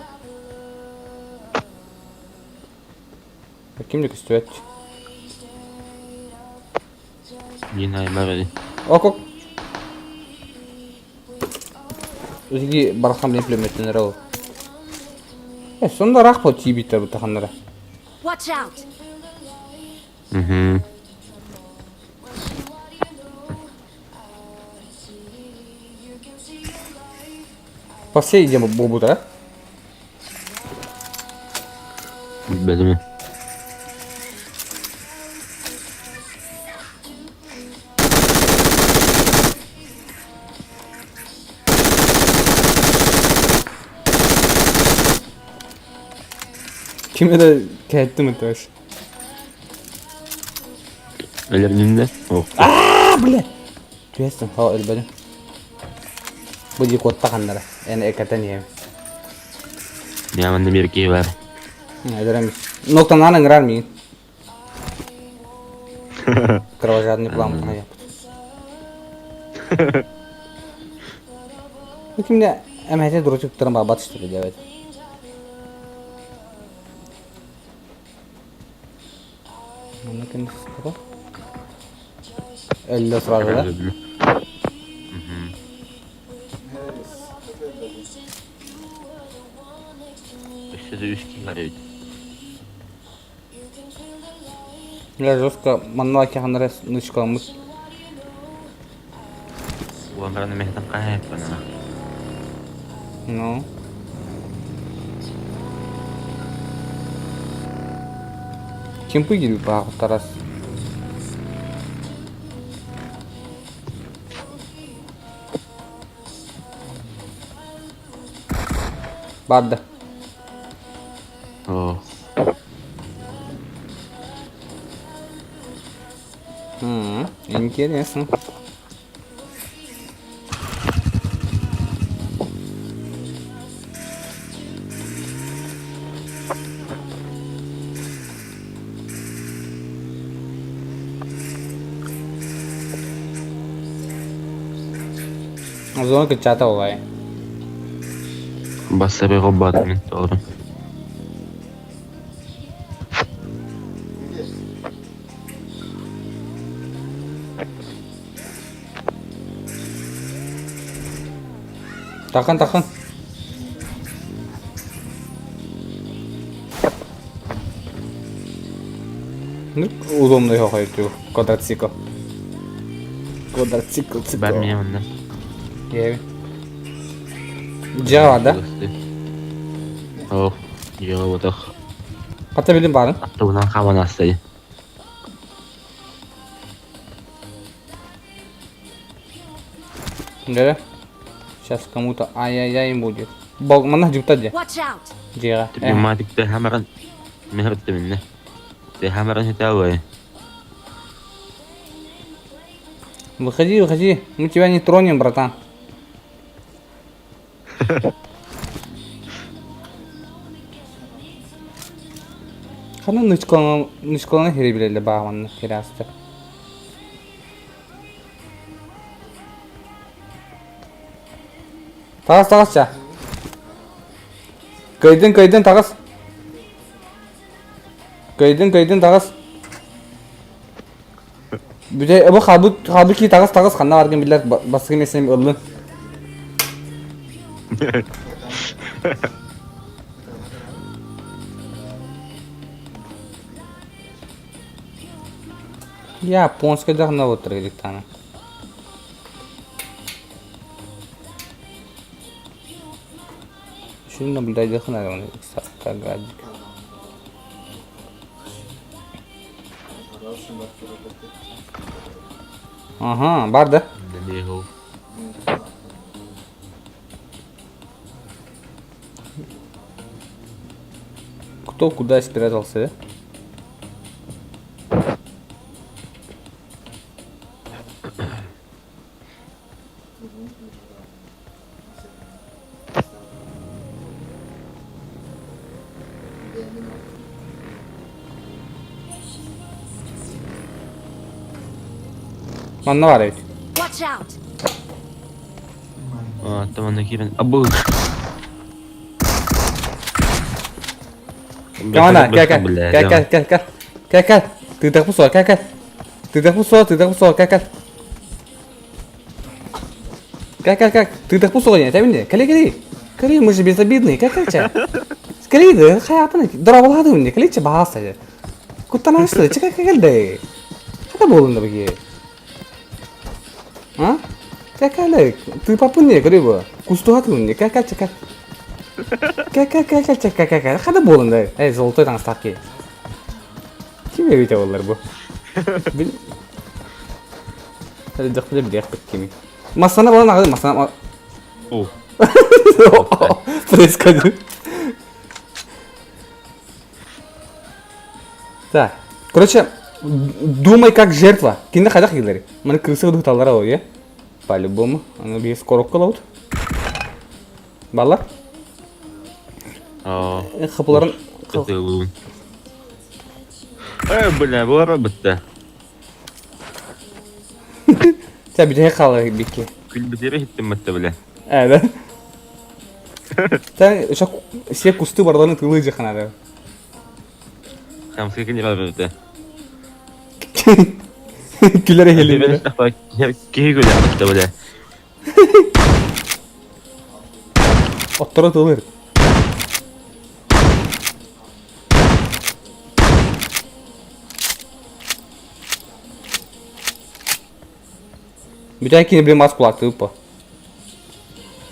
A: Ким да көстүбэт.
F: Диэн аймар эди.
A: Ок ок. Үзги бархан билин пулеметтенер ол. Э, сонда рах по тиибиттер бутаханнара.
C: Watch out!
F: Мгм.
A: По всей идем буолбута.
F: Билбэтим.
A: Ким эрэ кэһэттим ытыас.
F: Өлөрдүм да? Ох.
A: Аа, бля! Түһэстим, хоо өлбөдүм. Бу дии куотта ханнара. Эн экэтэн иһэм.
F: Я манна биир киһи баар.
A: Өлөрөм. Ноктанаан ыҥырар миигин. Кровожадный план yapыт. Бу кимне эмэһэтэ дурачыктарын баабат истэбит диэбит. Манна ким сыспата? Өллө сразу да?
F: Өссө да үс киһи бар эбит.
A: Я жестко манна киханара нычкаламмыт.
F: Уоннарын эмэһэтин хаһаайыппын
A: Ну. Ким пыгил баахтарас? Барды.
F: Оо.
A: Интересно. Зона кыччата олай.
F: Бассабы хоббаатым мин толору.
A: Тахын, тахын. Ну, удобно его хочу. Квадроцикл. Квадроцикл, цикл.
F: Бар миэ манна.
A: Еви. Дьиэҕэ да?
F: Оо, дьиэҕэ буотах.
A: Хата билин баарын.
F: Аттыбынан хааман аастайын.
A: Да? Сейчас кому-то ай-яй-яй будет. Бол, манна дьукта дьэ.
C: Watch out!
A: Дьиэҕэ.
F: Типпимаатик тэһэмэрэн миһэртиминнэ. Тэһэмэрэн хитаалай.
A: Выходи, выходи. Мы тебя не тронем, братан. Ханна нычкалана хири билэллэ бааманна хирааста. Таҕыс, таҕыс ча. Кыйдын, кыйдын, таҕыс. Кыйдын, кыйдын, таҕыс. Бүтэ, бу хаалбыт, хаалбыт кии таҕыс, таҕыс, ханна баргын биллэр, бастакы миэстэни ыллын. Японская дьахна буолтар диктана. Шүн наблюдайдыхын аны гадик. Ага, бар да. Кто куда спрятался, да? Манна баар эбит.
C: Watch out!
F: Оттон манна киирэн абыл.
A: Камана, кэл кэл, кэл кэл кэл кэл. Кэл кэл. Тыытахпыт суох, кэл кэл. Тыытахпыт суох, тыытахпыт суох, кэл кэл. Кэл кэл кэл. Тыытахпыт суох диэн этэбин дии. Кэли кэли. Кэли, мы же безобидные. Кэл кэл чэ. Кэли да, хайаатын дорооболаатым дии. Кэли чэ баҕаста. Куттанааччы, чэ кэл кэл да. Хата буолун да быги. А? Кэл тыыпаппын дии, көрүй бу. Кустуһатыбын дии. Кэл кэл чэ кэл. Кэл кэл кэл кэл чэ кэл кэл кэл. Хата буолун да. Эй, золотой таҥастаах киһи. Ким эбитэ буоллар бу? Бил... Дьахтар билиэхпит кими. Массана буолан аҕай, массана...
F: О.
A: Происходит. Так, короче, думай как жертва. Кинде хайдах киилери? Маны крыса духталлара ол, е? По-любому. Аны биир коробка лаут. Баллар?
F: Аа.
A: Хапыларын...
F: Э, бля, буолар бытта.
A: Ча бүтэһик хаалар бикки.
F: Күлбүтүрэ иһиттим бытта, бля.
A: Э, да? Та, еще все кусты барларын тылы жаханады.
F: Хамска кини барбыта.
A: Күлэр эһэлин.
F: Киһи күлэр бытта, бля.
A: Отторо тылыр. Бүтэ кини блин мас кулаактыы по.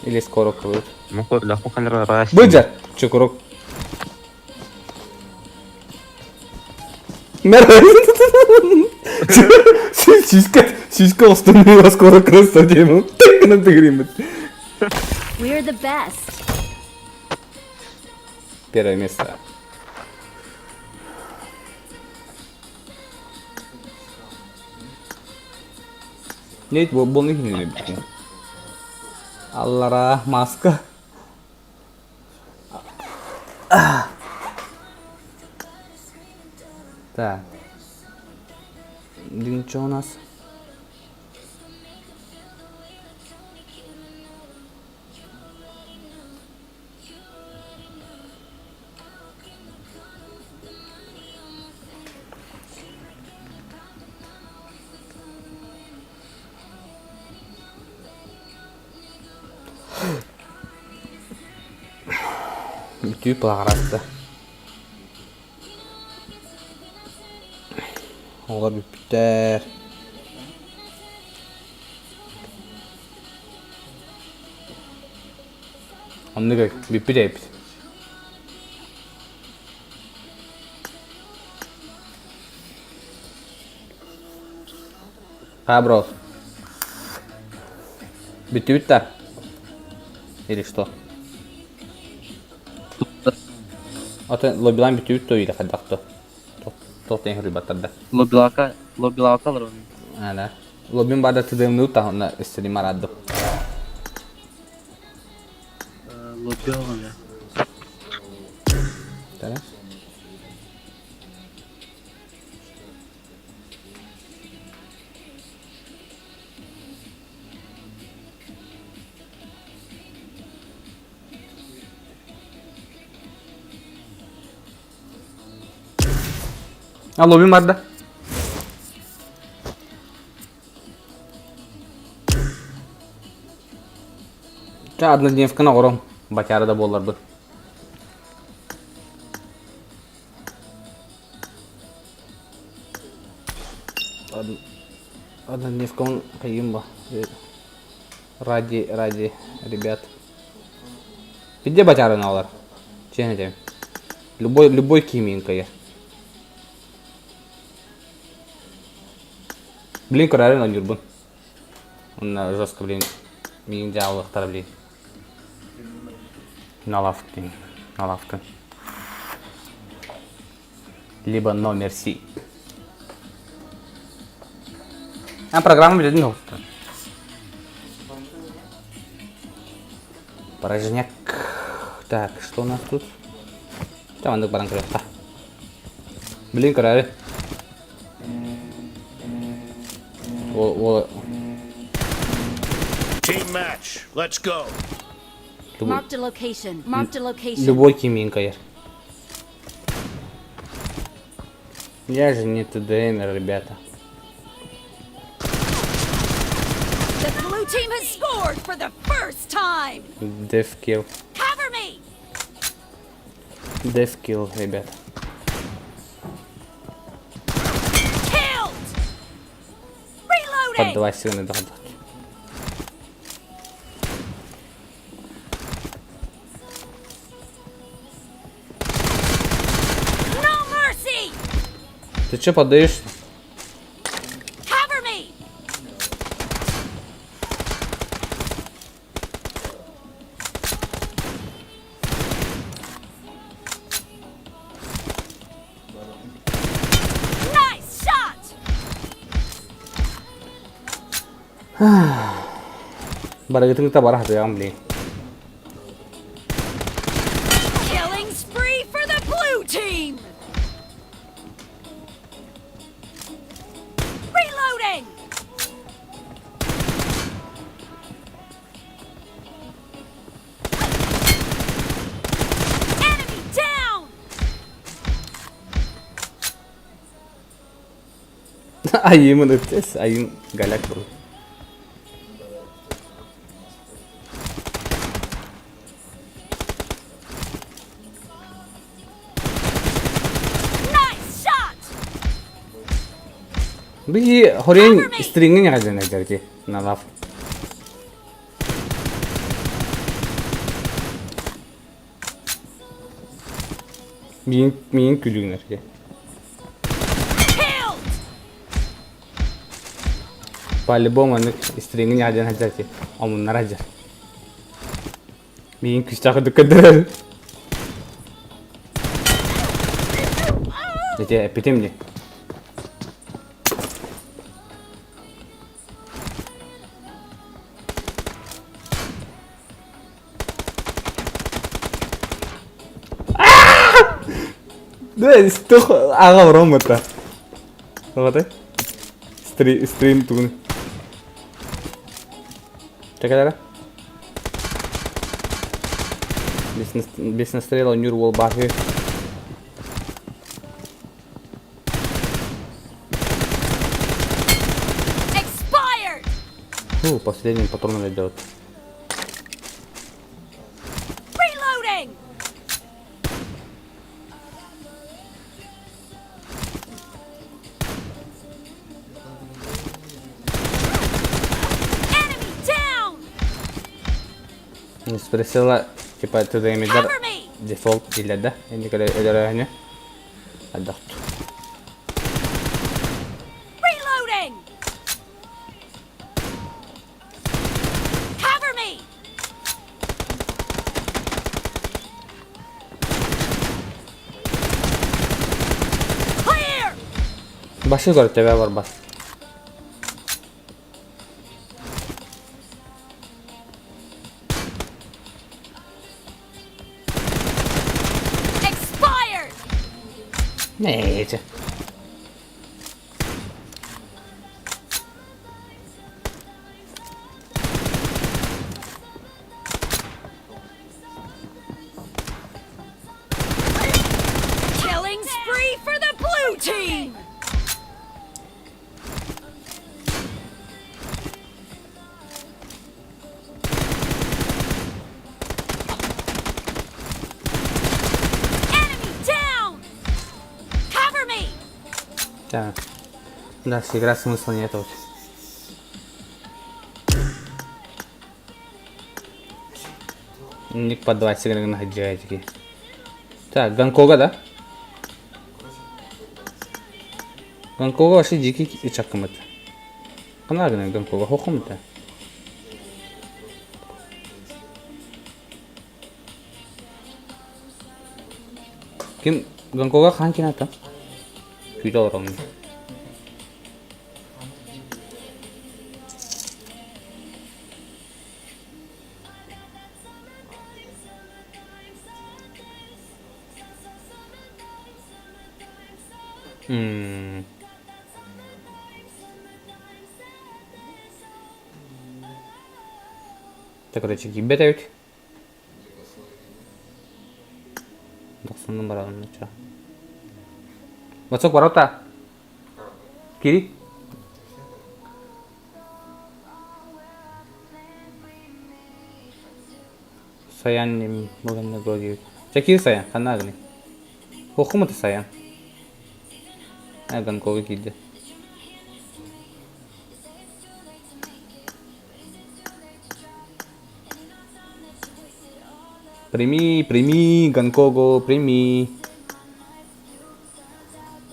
A: Или скоро кылыт. Быдьар! Чукурук. Сүүскэ сүүскэ остунуу скоро крыса диэмин. Гынан тыгырыймыт.
C: We're the best.
A: Первое место. Нет, бу буолна кинини эбит. Аллара маска. Так. Дин что у нас? Бүтүү пылаҕаратта. Оҕолор бүппүттэр. Оннук бүппүт эбит. Ха, бро. Бүттүбүт да? Или что? Атын лобилаан бүтүбүт то или хайдах то? Туох тэн хоруйбаттар да.
H: Лобилака, лобилака алар оны.
A: А, да. Лобин бада тыдымнуу та, өссө мараддым.
H: Лоби алам я.
A: Таре? А лобин барда. Ча однодневканы оҕором батяра да буолларбын. Однодневкабын хайыым ба. Ради, ради, ребят. Где батярын алар? Честно этим. Любой, любой кимин кайыр. Блин, көрөрүн ойнуурбун. Онно жестко, блин, миигин дьаабылыахтара, блин. Налавтын, налавтын. Либо No Mercy. А программа билетин оҕустар. Порожняк. Так, что у нас тут? Там маннык баран көрүөххэ. Блин, көрөөрү. Ол, ол...
I: Team match. Let's go.
C: Marked a location. Marked a location.
A: Любой кимин кайыр. Я же не ТДМер, ребята.
C: The blue team has scored for the first time.
A: Death kill.
C: Cover me.
A: Death kill, ребята.
C: Killed. Reloading.
A: Поддавайся на доход.
C: No mercy.
A: Ты че подаешься?
C: Cover me. Nice shot.
A: Барыгытын кытта бара сатыаҕым блин.
C: Killing spree for the blue team. Reloading. Enemy down.
A: Айымын ыттес, айым голяк был.
C: Nice shot.
A: Биһи хорен стрингин яҕадьан эдэрди налав. Миин миин күлүгүнэргэ.
C: Killed.
A: По-любому аны стрингин яҕадьан эдэрди омуннара дьэр. Миин күстээх көрдөрөр. Ити эппитим дии. Да, стох аҕа ороммута. Оҕотой. Стрим стрим тугун. Чекалара. Без настрела нюр уол баһы.
C: Expired.
A: Фу, последний патрон идет.
C: Reloading. Enemy down.
A: Спросила, типа, ТДМ-дер
C: Cover me.
A: дефолт киллэрдэ. Инник өлөрөөнү. Отдохту.
C: Reloading. Cover me. Clear.
A: Башы көрө төбө барбат.
C: Expired.
A: Нээчэ.
C: Killing spree for the blue team. Enemy down. Cover me.
A: Так. Дальше играть смысла нет вот. Ник по 20 гривен на Так, Гонконга, да? Гонконга вообще дикий чакымыт. Ханна гына Гонконга хохумыта. Ким Гонконга хан кината? Күүтэ олороммун. М. Дьэ, короче, киирбэт эбит. Дохсуннун бараҕын оччо. Васок ворота. Кири. Саян ним буганна гоги. Чэ киир Саян, ханна гыный? Хохумата Саян. Гонкога киирдэ. Прими, прими, Гонкого, прими.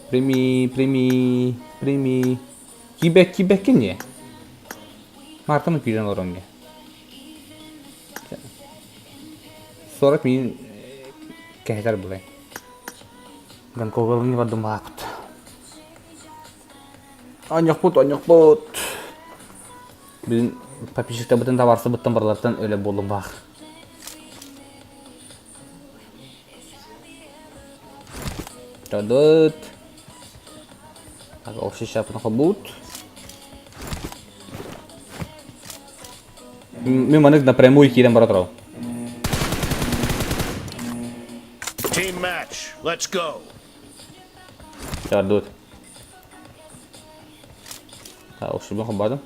A: Прими, прими, прими. Киибэк, киибэккин дии. Мартаны күүрэн олорон дии. 40 мин кэһэтэр булай. Гонкоголыны бардым бааппыт. Онньохпут, онньохпут. Бүгүн подписчиктарбытын табаарсыбыттан барыларыттан өлө буоллум баах. Тадыт. Общий шапын хобут. Мен манык напрямую киирэн бара турабын.
I: Team match. Let's go.
A: Тардут. Охсубун холбоотум.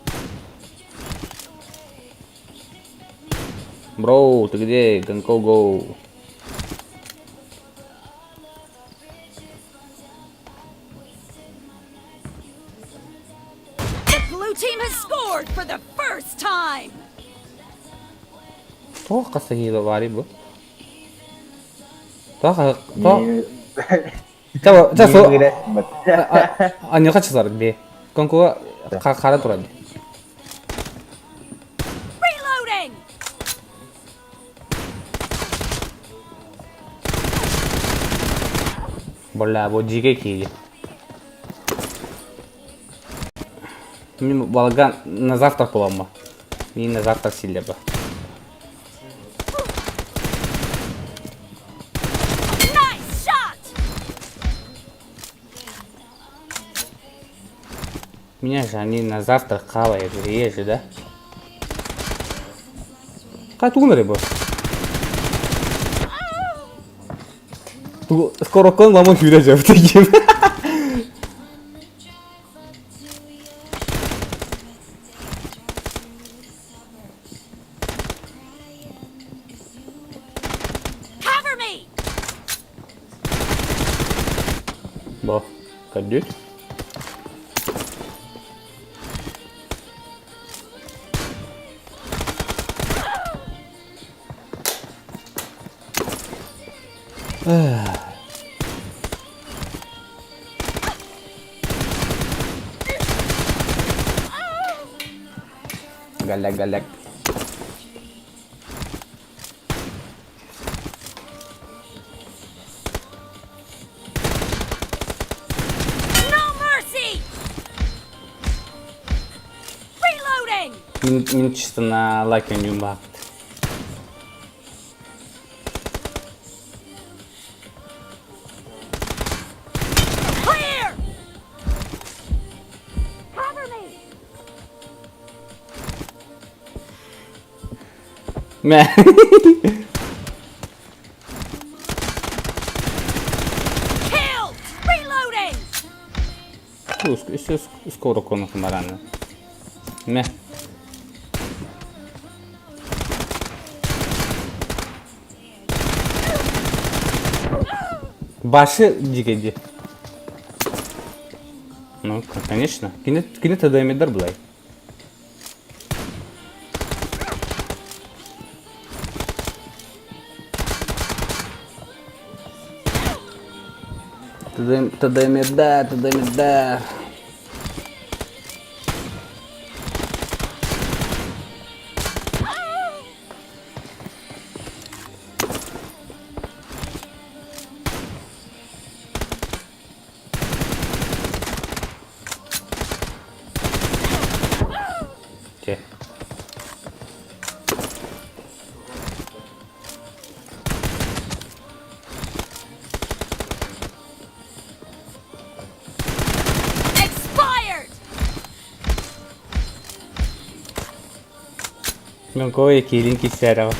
A: Бро, ты где? Go go.
C: The blue team has scored for the first time.
A: Туох хасыһыыла баарый бу? Туох туох Ча со аньыха часар бе. Конкуга хара турар.
C: Reloading.
A: Бля, бу дьиикэй киһи. Мин балган на завтрак буламма. Мин на завтрак сииллэр ба.
C: Nice shot.
A: Меня же они на завтрак хавают, реже, да? Хай тугун эрэ бу? Скоро лама күүрэ дьэ таким.
C: Cover me.
A: Бо, көрдүүр. Галек, галек.
C: No mercy. Reloading.
A: Мин, мин чисто на лайк баахпыт.
C: Clear. Cover me.
A: Мэ.
C: Killed. Reloading.
A: Өссө скоро конохун бараны. Мэ. Башы дьигэйди. Ну, конечно. Кини кини ТДМ-дер булай. ТДМ ТДМ-дер, ТДМ-дер. Чэ.
C: Expired!
A: Гонкой киирин киссээрэҕэ.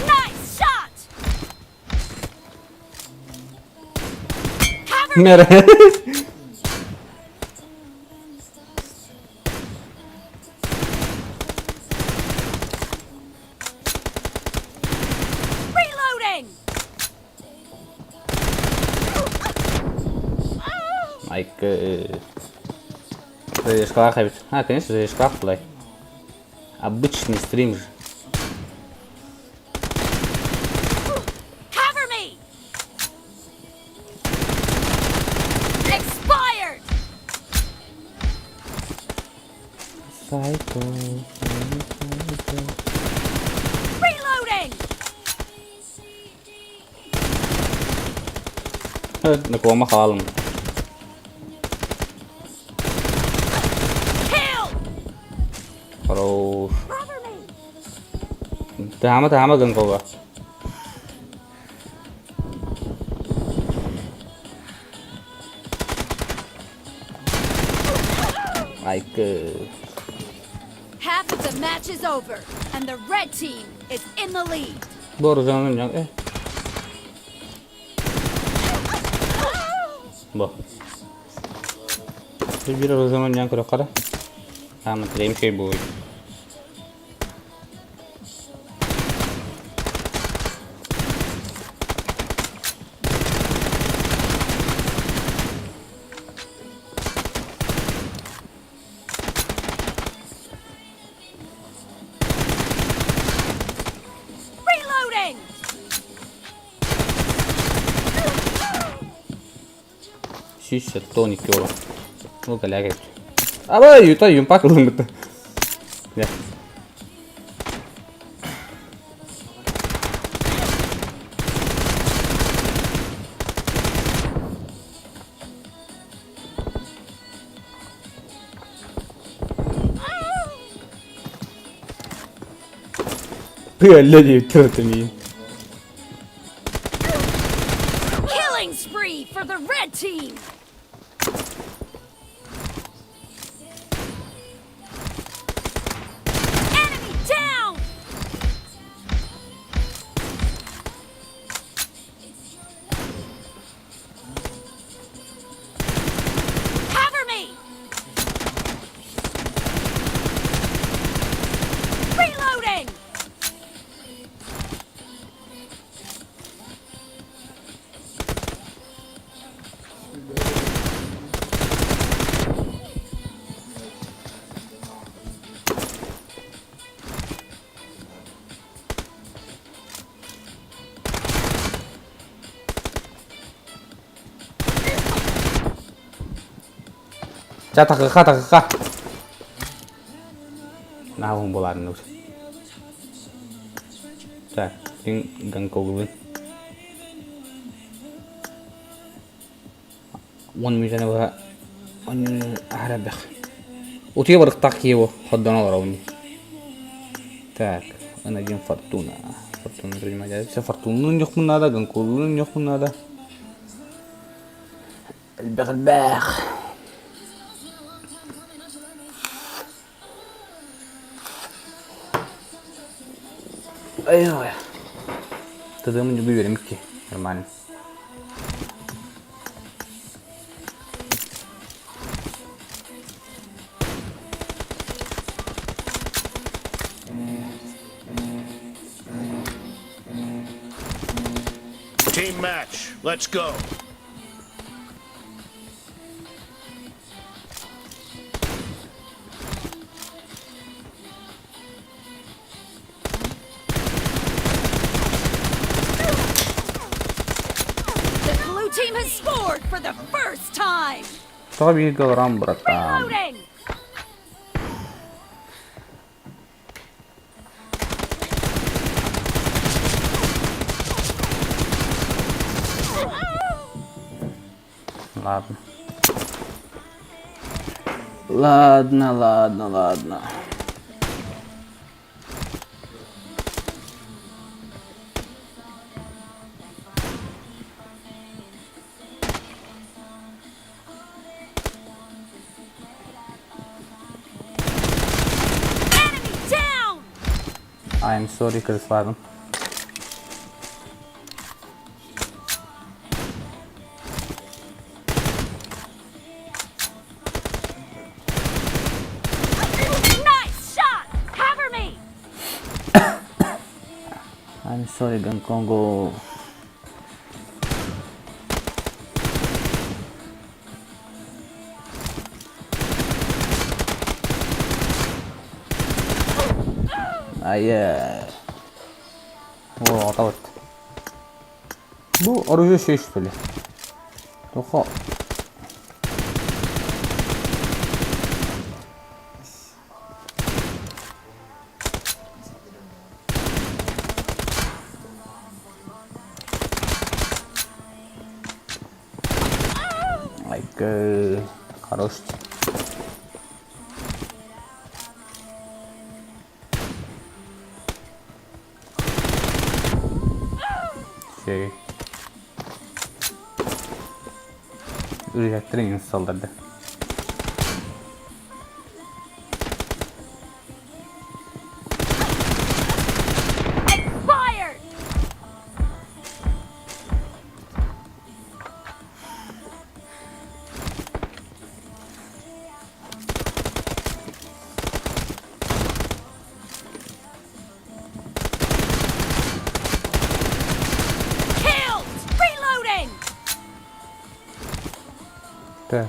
C: Nice shot! Cover me! Reloading!
A: Майк Зашкалах эбит. А, конечно, зашкалах былай. Обычный стрим же.
C: Cover me! Expired!
A: Psycho.
C: Reloading!
A: Накуома хаалым.
C: Kill!
A: Хорош.
C: Cover me!
A: Таама таама гынкова. Айкы.
C: Half of the match is over, and the red team is in the lead.
A: Бу оружиянан э. Бу. Биир оружиянан көрө Таама трем шей будет.
C: Reloading!
A: Сүүс тоник кило. Ну, галяга. Аба, юта юмпак ылымыт. Я. Бля, ты
C: Killing spree for the red team! Enemy down! Cover me! Reloading!
A: Ча такыха такыха. Наһун буларын Так, гонкоглы. Он мүзәне буга он арабах. Утия барыктак его ходдон алар Так, один фортуна. Фортуна принимать. Все фортуну нехмун надо, гонкоглы нехмун надо. Элбэх элбэх. Ай-ай. Тогда мы не выберем Нормально.
I: Team match. Let's go.
C: The blue team has scored for the first time!
A: Тоби килограмм, братан.
C: Reloading!
A: Ладно. Ладно, ладно, ладно.
C: Enemy down!
A: I'm sorry Chris Warren.
C: Nice shot! Cover me!
A: I'm sorry Gun Congo. Айа. О, атабыт. Бу оружие шеш что ли? Тоха. Like, хорош. Şey. Үрүйэттэрин салларды.
C: Expired! Killed! Reloading!
A: Так.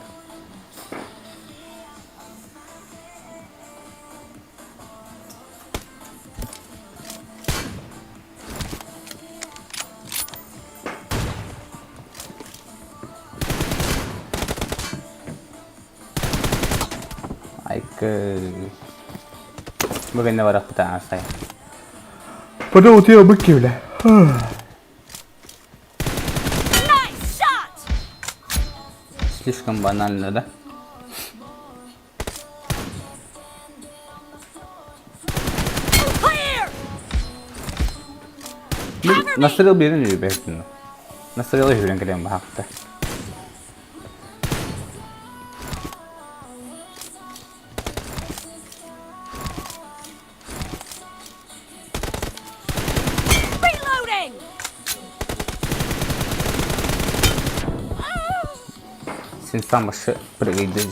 A: Айка. Бүгүн барахпыта асай. Потом у тебя быки, бля.
C: Nice shot!
A: Слишком банально, да?
C: Clear!
A: Настрел берин үбэхтин. Настрел жүрен келем бахакта.
C: Reloading!
A: Син сам башы прыгайдыж.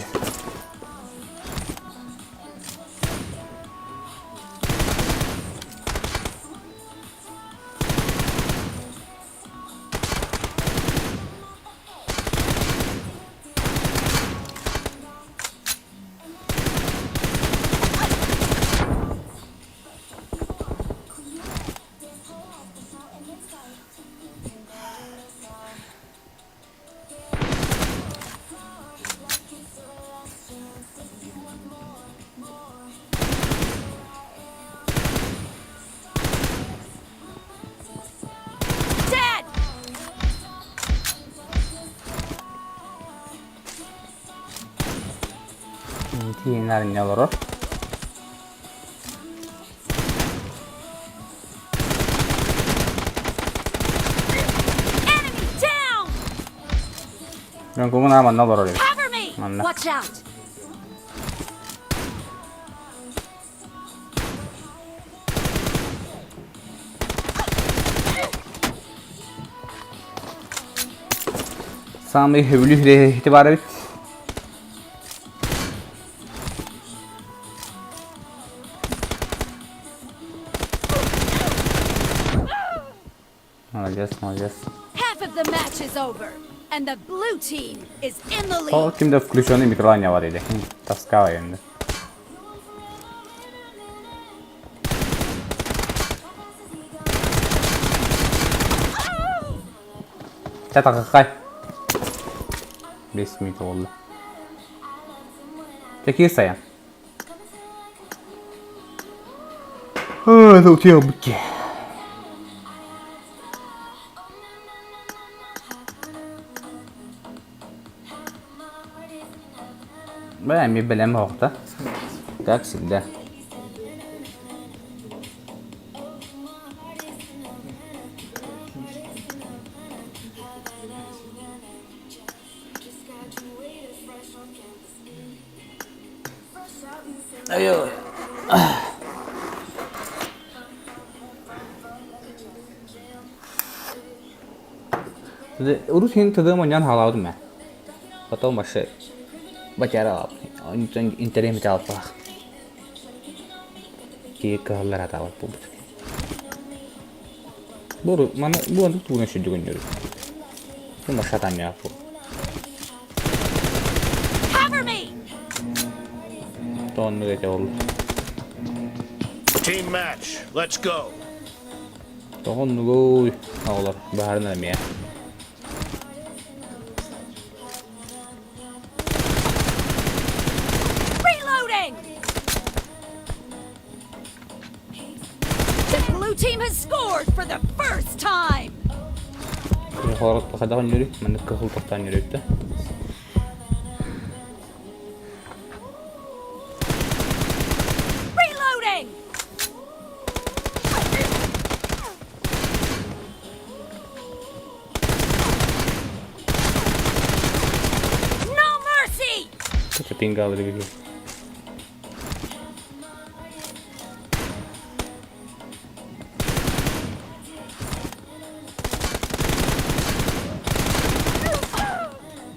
C: Dead!
A: Тиинар не олорор.
C: Enemy down!
A: Мен кумун аман олорор.
C: Cover me!
A: Ладно.
C: Watch out!
A: Самый хөбүлү итибар бит. Молодец, молодец.
C: Half of the match is over, and the blue team is in the
A: Ол
C: lead.
A: кимде включенный микрофон бар иде. Таскала енді. Чатаққай. 5 минут oldu. Peki sayan. Это у тебя быки. Бля, эмиэ бэлэм оһохто. Как всегда. Урут иһин тыдым онньон хаалаабытым ээ. Потом вообще бачара интэриэһим алпах. Киһи кыһаллар атаабат буолбут. Бу маны бу оннук тугунан сүрдүгүннүрү. Бу машатан бу.
C: Cover me!
A: Тооннук этэ ол.
I: Team match. Let's go.
A: Тоҕоннугуй оҕолор баһарын эмиэ.
C: Reloading! The blue team has scored for the first time!
A: Хайдах өннөрүй? Маннык кыһыл тохтоон нөрүттэ.
C: Reloading! No mercy!
A: Пингалары билбэт.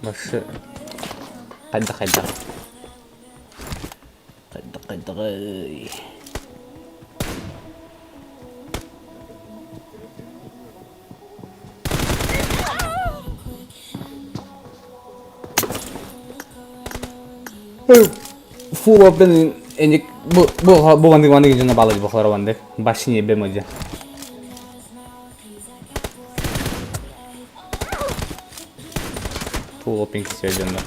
A: Башы хайдах хайдах хайдах хайдаҕый Full open эник бу бу бу ванды ванды жана балык бохлар ванды башни бемоджа. Full open кисер дьонно.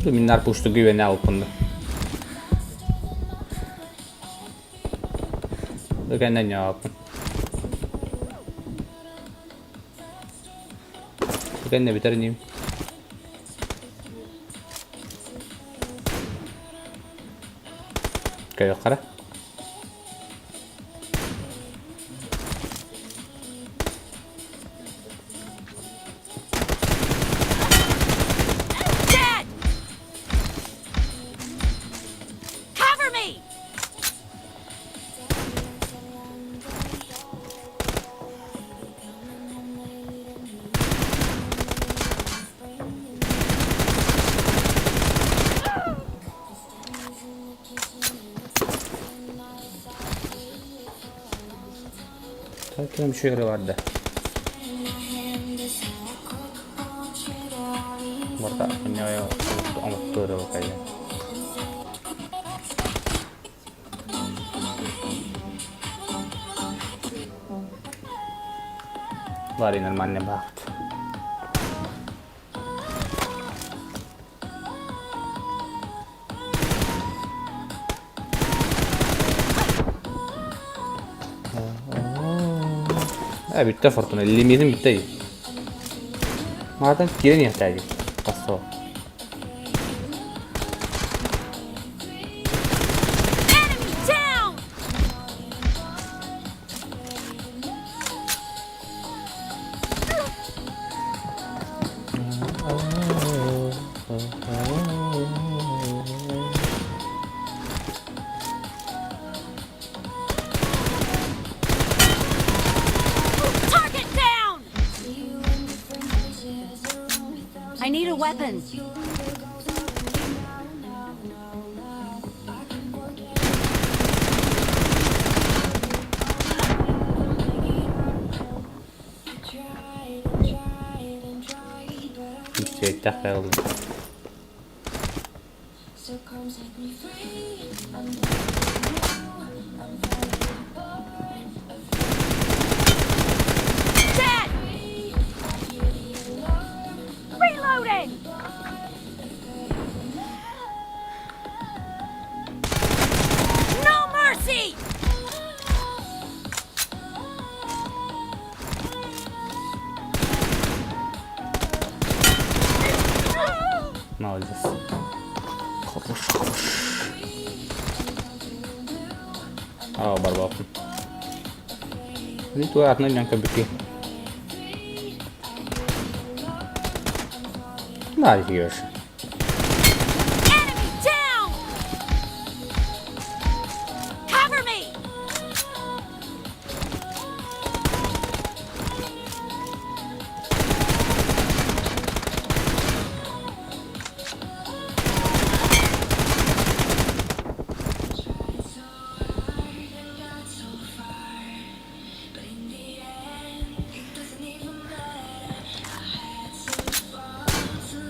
A: Миннар пушту güvene алпынды. Бүгеннен яапын. Бүгенне битер ним. Көйө
C: Dead! Cover me!
A: Ким шигри барда. Барта punya оҥоттору кайя. Бары нормально баахт. Э бүттэ фортуна лимитин бүттэ. Маатан киирэн иһэхтээги. Тахсоо.
C: Enemy down! Target down! I need a weapon.
A: Үчүгэйдэх байылын.
C: Dead! Reloading! No mercy!
A: Молодец. Хорош, хорош. Аа, барбаппын. Или туга атынан ньан көрбүт Да, ешь.
C: Enemy down! Cover me!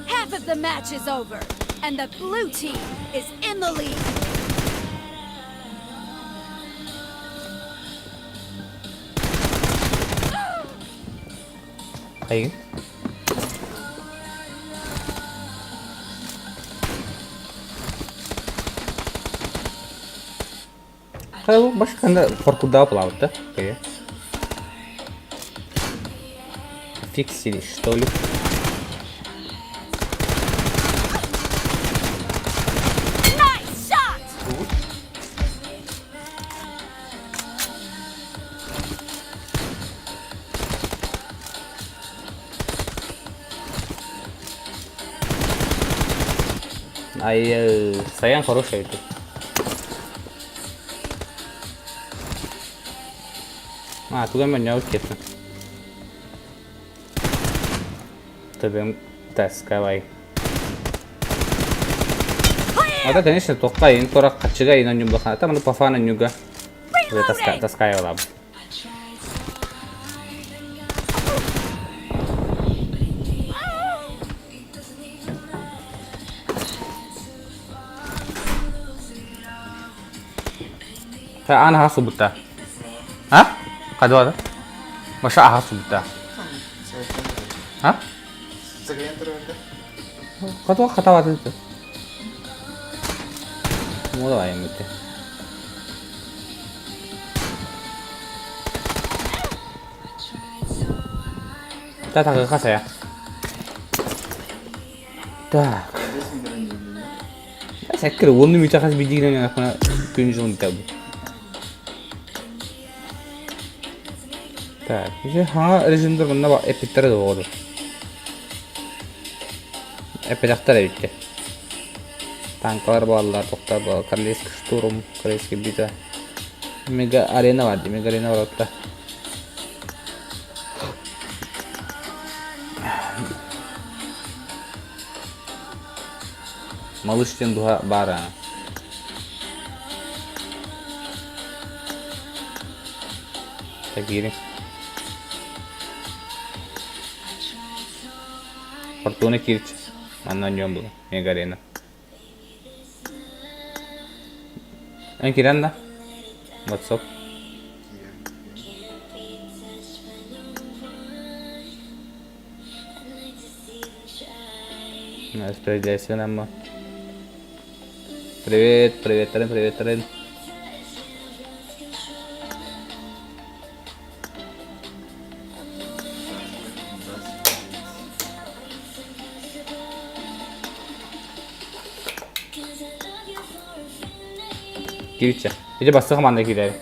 C: Half of the match is over, and the blue team is in the lead.
A: Хайгын? Хайа башканда паркурда плавать, да? Окей. Фиксили, что ли?
C: Nice shot!
A: Ай, Саян хорошая это. А, туда меня кетті. Төбем таскавай. А да, конечно, тоққа ин тора қачыга ин онюм баха. Там ну пафана нюга. Таска таскай олаб. Та ана хасу бутта. А? Кадуада? Маша ахасу бутта. А? Кадуа хатаваты. Ну давай мы те. Та так хасая. Так. Сәккер, оны мүтәхәс бидигенә күн жон табы. Так, уже ха режимдер мында ба эпиттер да болду. Эпидактар битте. Танклар баллар, токтар бар, королевский штурм, королевский битва. Мега арена бар, мега арена бар отта. Малыш духа бара. Так, кири. Фортуна кирч. Манна ньом бу. Мега арена. Эн кирен да? What's up? Распределяйся нам. Привет, привет, Рен, привет, Рен. Кириче. Иди басты команда кире.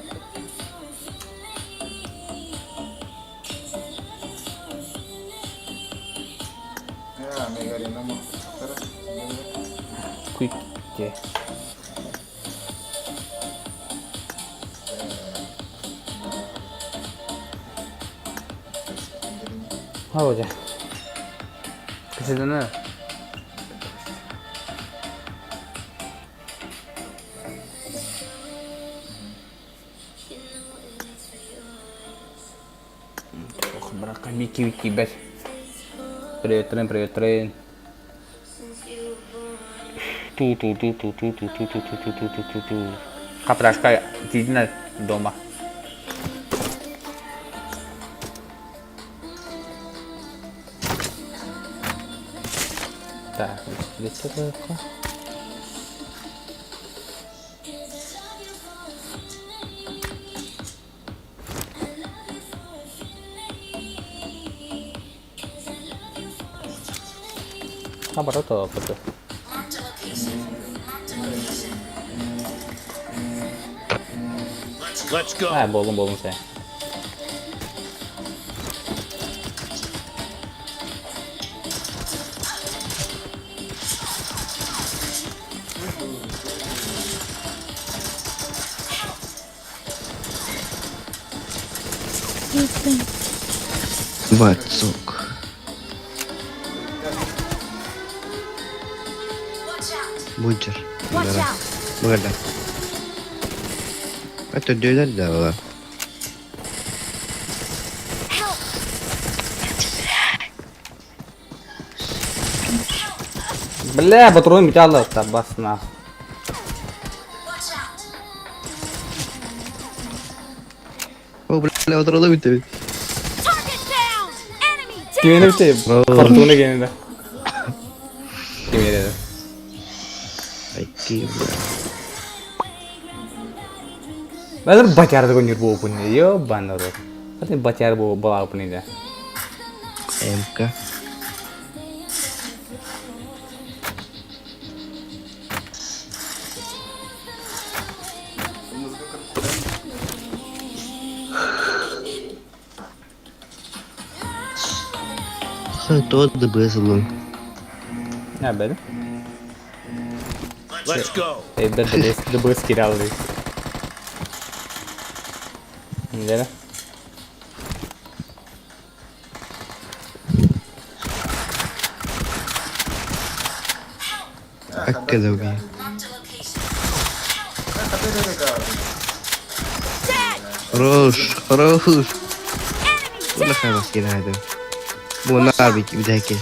A: Куйке. Hadi. Кісідіні. Ох, брака, Микки, Вики, бәт. Привет, Трен, привет, Трен. Ту ту ту ту ту ту ту ту ту ту ту ту ту ту. Капрашка тидина дома. Так, где это? Наоборот, опыта.
I: Let's go.
A: А, буоллун буоллун сэ.
J: Вацок. Бунчер.
C: Watch out!
J: Быгада. Это дөлөр да була.
C: Help!
A: Бля, патрон металла табасна.
J: О, бля, отурда бүтөбүт.
C: Target down! Enemy down!
A: Кимени бите? Фортуна генеде. Кимени
J: Айки, бля.
A: Бәдір батярды көнер бу опыны. Ебан рот. Хатын батяр бу бала опыны да.
J: МК. То ДБС ылын.
A: Не бәді.
I: Let's go.
A: Эйдер ДБС ДБС киралды. Неде?
J: Аккадауги. Хорош, хорош.
C: Enemy
J: Ула
C: down!
J: хамас кирады. Бу нарбик бидәки.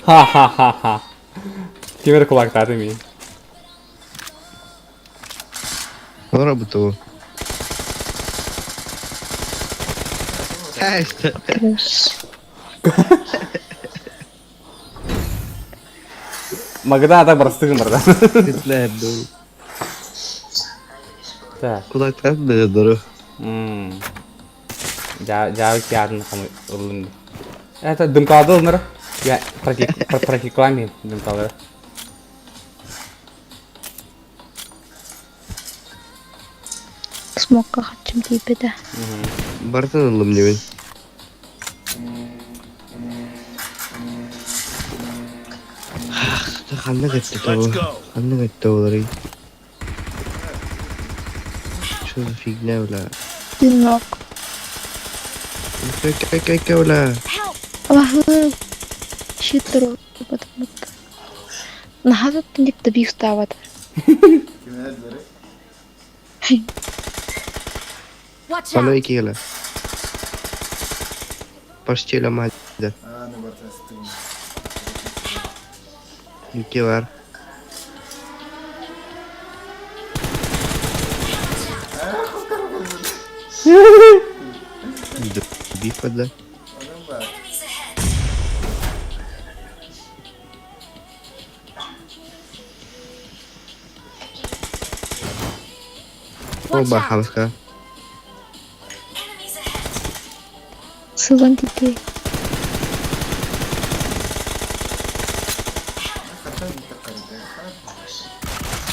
A: Ха-ха-ха-ха. Кимер кулактады ми.
J: Роботу. Хаста.
A: Магда ата барыстыгын барда.
J: Битләр.
A: Так.
J: Кулактан да дөрү.
A: Мм. Жа жа кядын хамы ылын. Это дымкалды ылныр. Я практиклами дымкалды.
G: Смокка хатчым тиипетэ.
J: Бартан ылым дебин. Ханна кетти
I: Let's
J: того.
I: go.
J: Ханна кетти олар. Что за фигня, бля?
G: Дымок.
J: Кай-кай-кай, бля.
C: Help!
G: Аллахы. Щит потому Нахазат тиник табих стават.
B: Кимени
C: Watch
J: Пано
C: out!
J: икигела. Почти ломать.
B: А, ну барта стыгын.
J: Ики бар. Бифа, да?
B: Onun var.
C: Watch
J: Оба
C: out!
J: хамска.
G: Сылан тите.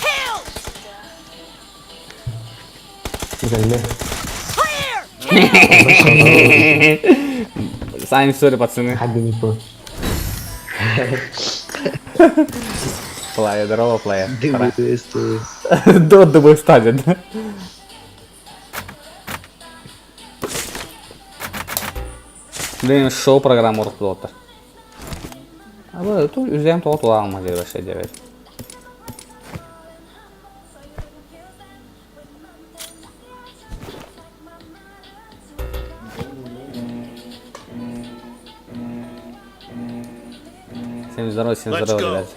C: Kill! Clear!
A: Сами сори, пацаны. Плеер, здорово, плеер.
J: Дыбы
A: До дыбы стадия, да? Блин, шоу программа урукулоттар. А бу ту үзем тоҕо тулагыма диye вообще дебет. Всем здорово, всем
I: Let's
A: здорово,
I: go.
A: ребят.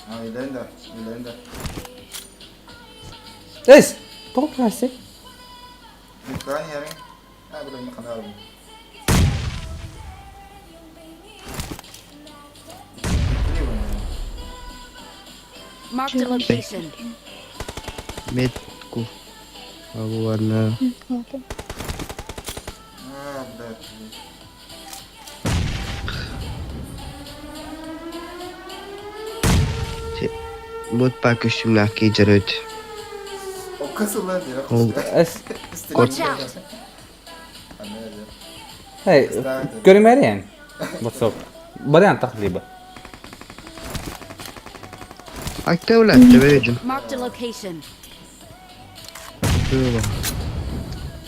B: Ha ilerinde, ilerinde.
A: Эс, тоҕо красик.
B: Yukarı yerin. Ha bu da ne kadar bu.
C: Marked a location.
J: Метку. Алуана.
B: Ha bu da.
J: Вот па көстүүмнээх киһи эбит. Ол
C: Watch out!
A: Hey, көрүмэрин. WhatsApp. Барыан тахлиба.
J: Akta ulat,
C: Marked a location.
J: Было.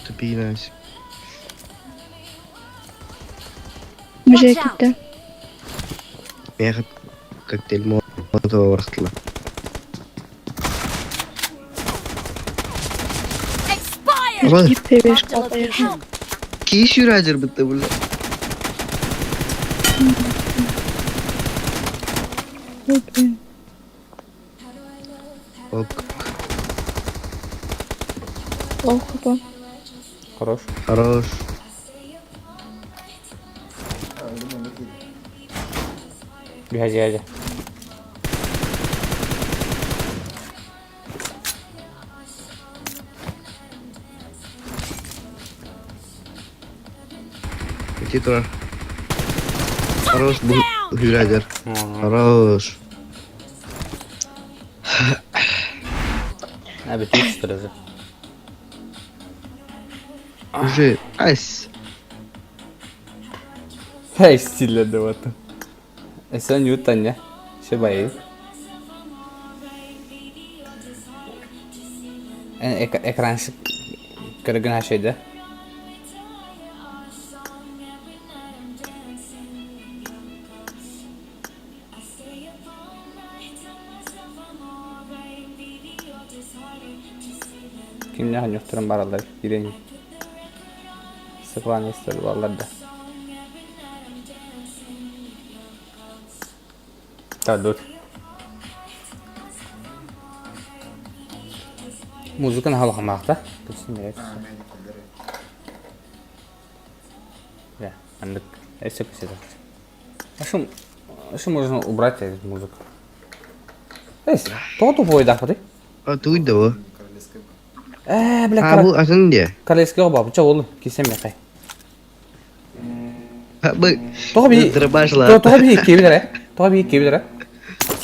J: To be nice.
G: Уже
C: Watch out!
G: китте.
J: Меха коктейль Молотова вырастла.
C: Expired!
J: Вот.
G: Китте беш
C: Marked a location.
J: Киши юражыр бітті бұла. Ок,
G: Ох, ба.
A: Хорош.
J: хорош.
A: Бежи, бежи.
J: Ити турар. Хорош бұл юражыр. Хорош.
A: Abi hiç sırası.
J: Уже айс.
A: Hey stilledi vatan. E sen yut anne. Şey bayı. En ek ekran kırgın her şeyde. Kimle hani yokturun baralar gireyim. Sıkılan ister varlar da. Так, dur. Музыканы халахамаақта. Күтсін керек. Да, андык. Эссе көседі. А что, что можно убрать эту музыку? Эй, то тупой да, ходи.
J: А туйда bu.
A: Э, бля,
J: А bu атын де.
A: Королевский оба, бу ча олу, кисем якай.
J: Ha bu.
A: Тоға би
J: Дробашла.
A: Тоға би кебилер, Тоға би кебилер.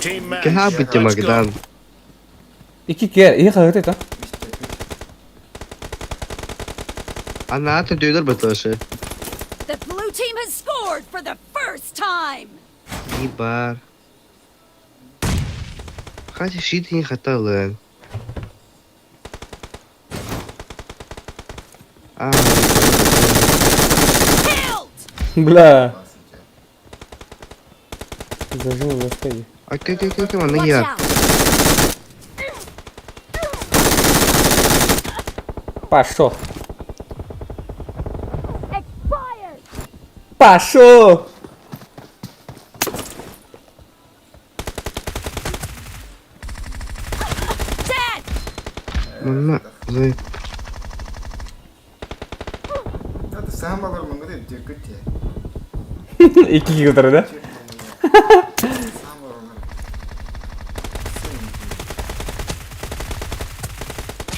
I: Team match.
J: Кеха бітті
I: Let's go.
J: Магдан.
A: İki кер, iyi хагыт это.
J: Ана аты дүйдір бітті
C: The blue team has scored for the first time!
J: Не бар. Хати шит не хаталы. А,
C: Killed!
A: Бля. Зажил, господи.
J: а ты ты ты ты мана
C: Watch
J: я.
C: out!
A: Пошел.
C: Expired!
A: Пошел!
C: Dead!
J: Мана зай.
A: İki yıldır da.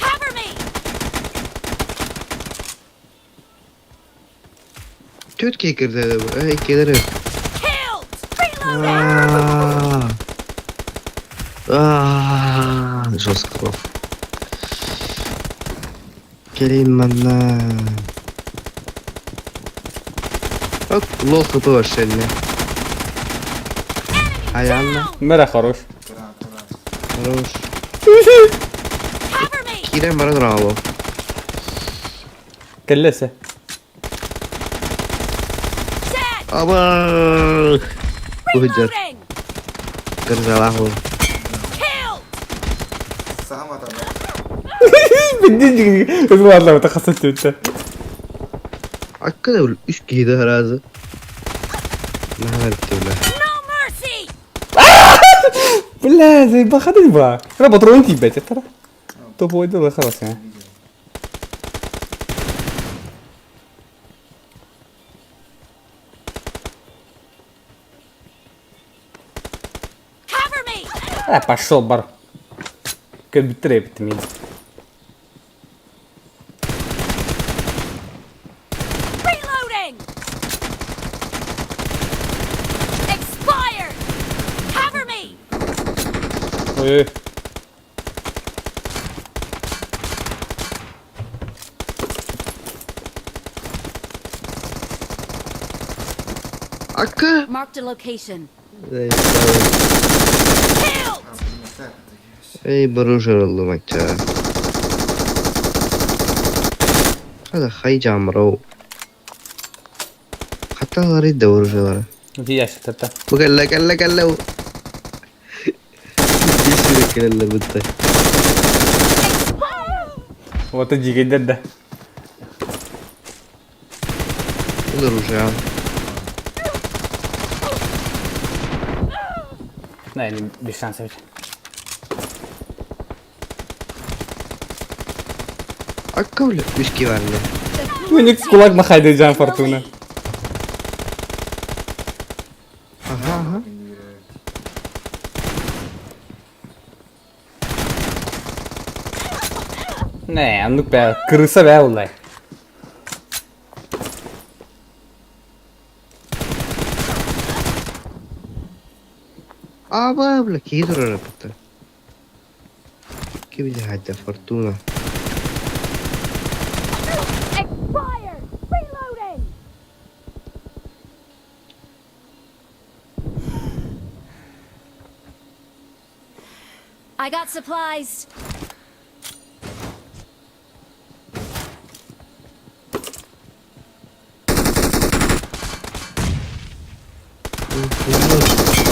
C: Cover me!
J: Төт кекірді. Эй, келер.
C: Killed! Reloading!
J: А, жестко. Келейін мана. Ок, лол хп вообще не. Аянна.
A: Мера хорош.
J: Хорош.
C: Cover me!
J: Кирен баран рало.
A: Келлесе.
C: Dead!
J: Аба! Уйдет.
C: Reloading!
J: Кырзалаху.
C: Killed!
A: Ызыларлар тақасы өтті.
J: Hakikaten üç kişi razı. Ne yaptı
C: No mercy!
A: Бля, заебахады ба. Тра патрон тибет, тра. Топовой дела хорошая.
C: Cover me!
A: А, пошел, бар. Кабитреп ты
C: Reloading! Expired! Cover me!
A: Ой-ой.
J: Ака!
C: Marked a location.
J: Эй, баружарыллым ачча. Хада хай жамрау. Хаталары да оружиялары.
A: Ити ящиктарта.
J: Бу кэллэ, кэллэ, кэллэ. Исүрэ кэллэ бытта.
A: Вот дьигэйдэр да.
J: Ол оружие.
A: Не, без шансов.
J: Акка бля, үски барла.
A: Уник кулак махайды Жан Фортуна.
J: Ага, ага.
A: Не, оннук бээ, крыса бээ улай.
J: Аба, бля, киһи турар эппиттэр. Ким дьаһайда Фортуна.
C: Expired! Reloading! I got supplies.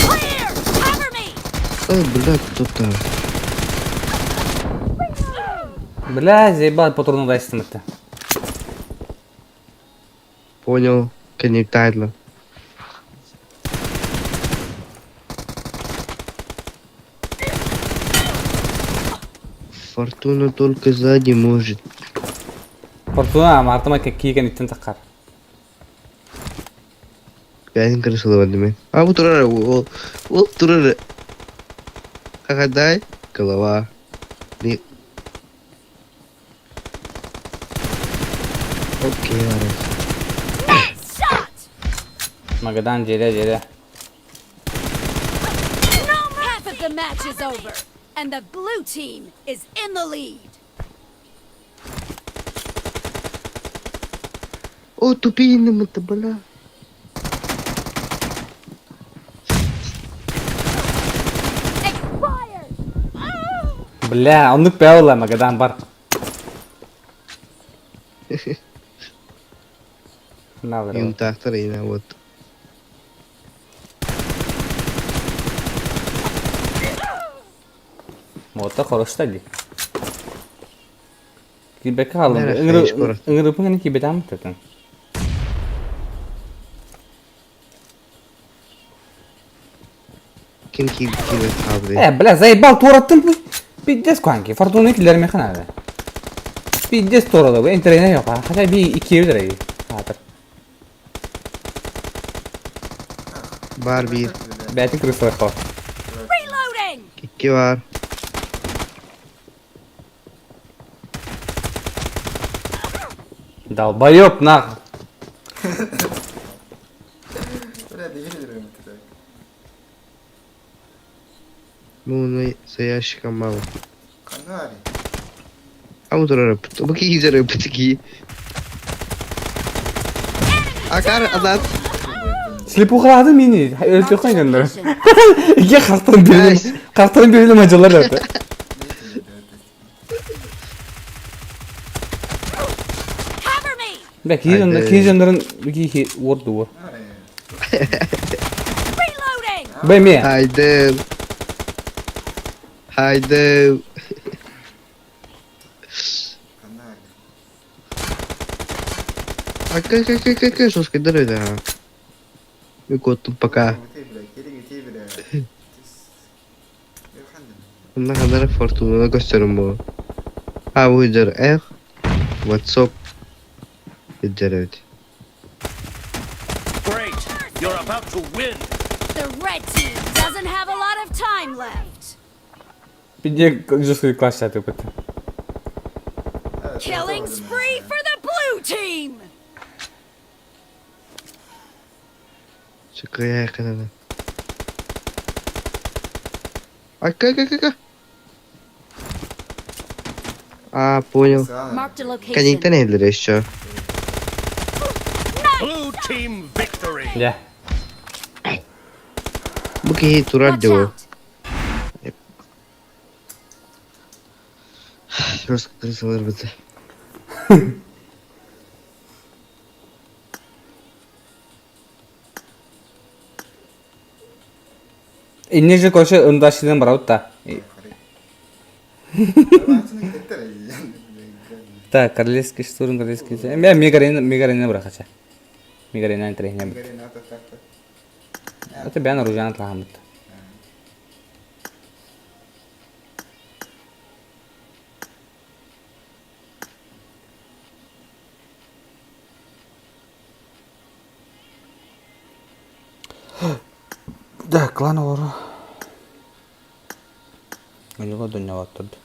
C: Clear! Cover me!
J: Ой, бля, кто там?
A: Бля, заебал патрону дайсың это.
J: Понял, коннектайдло. Фортуна только сзади может.
A: Фортуна мартыма кийген иттен таккар.
J: Бэйин крысылыбын А бу турар, ол, ол турар. Хагадай, голова. Не. Окей, ладно.
C: Nice shot!
A: Магадан жере жере.
C: Half of the match is over, and the blue team is in the lead.
J: О, тупиным это, бля.
C: Expired!
A: Бля, оннук бээ улай Магадан бар. На, бля.
J: Юнтахтар ина вот.
A: Вот хорошо ди. Кибек алым.
J: Нэрэ, хайш
A: Ыңырыпың кибетам тетен.
J: Ким ким ким табы.
A: Э, бля, заебал туораттым. Пиздец куанки. Фортуна киллер механа. Пиздец туорады. Бу интернет yok. Хотя би икки бир Хатыр.
J: Бар бир.
A: Бәтин крысалар хо.
C: Reloading!
J: Икки бар.
A: Долбоёб нах.
B: Бля, дегелер это.
J: Ну, за ящиком мало.
B: Канари.
J: А вот турар. Бу ки изер бутики. Акар адат.
A: Слепухалады мени. Өлтө
C: Marked a
A: койгондар.
C: location.
A: Икки хактан бирин. Хактан бирин мажалар это.
C: Cover me!
A: Бля, кийжондар,
J: Haydi.
A: кийжондарын ки ворду вор.
C: Reloading!
A: Бе ме.
J: Haydi. Haydi.
B: Канари.
J: Ака ака ака ака жестко дыры Ну кот тут пока. На ханара фортуна көстөрүм бу. А бу идер эх. WhatsApp. Идер
I: Great. You're about to win.
C: The red team doesn't have a lot of time left.
A: Пиздец жестко класс чаты бит.
C: Killing spree for the blue team!
J: Чыкая канада. Ака ака ака. А, понял.
C: Marked a location.
J: Кэнниттэн иһиллэр еще.
I: Blue team victory.
A: Дьэ.
J: Бу киһи турар
C: Watch
J: дьоҕу.
C: out.
J: Просто крысалар быты.
A: Инне же короче ындашынан барабыт да. Так, королевский штурм, королевский... Мэ мегарена, мегарена бырахача. Мегарена интерехне бит. Это бян оружие атлахам бит. Да, клан олору. Оñoла дуннялаттырды.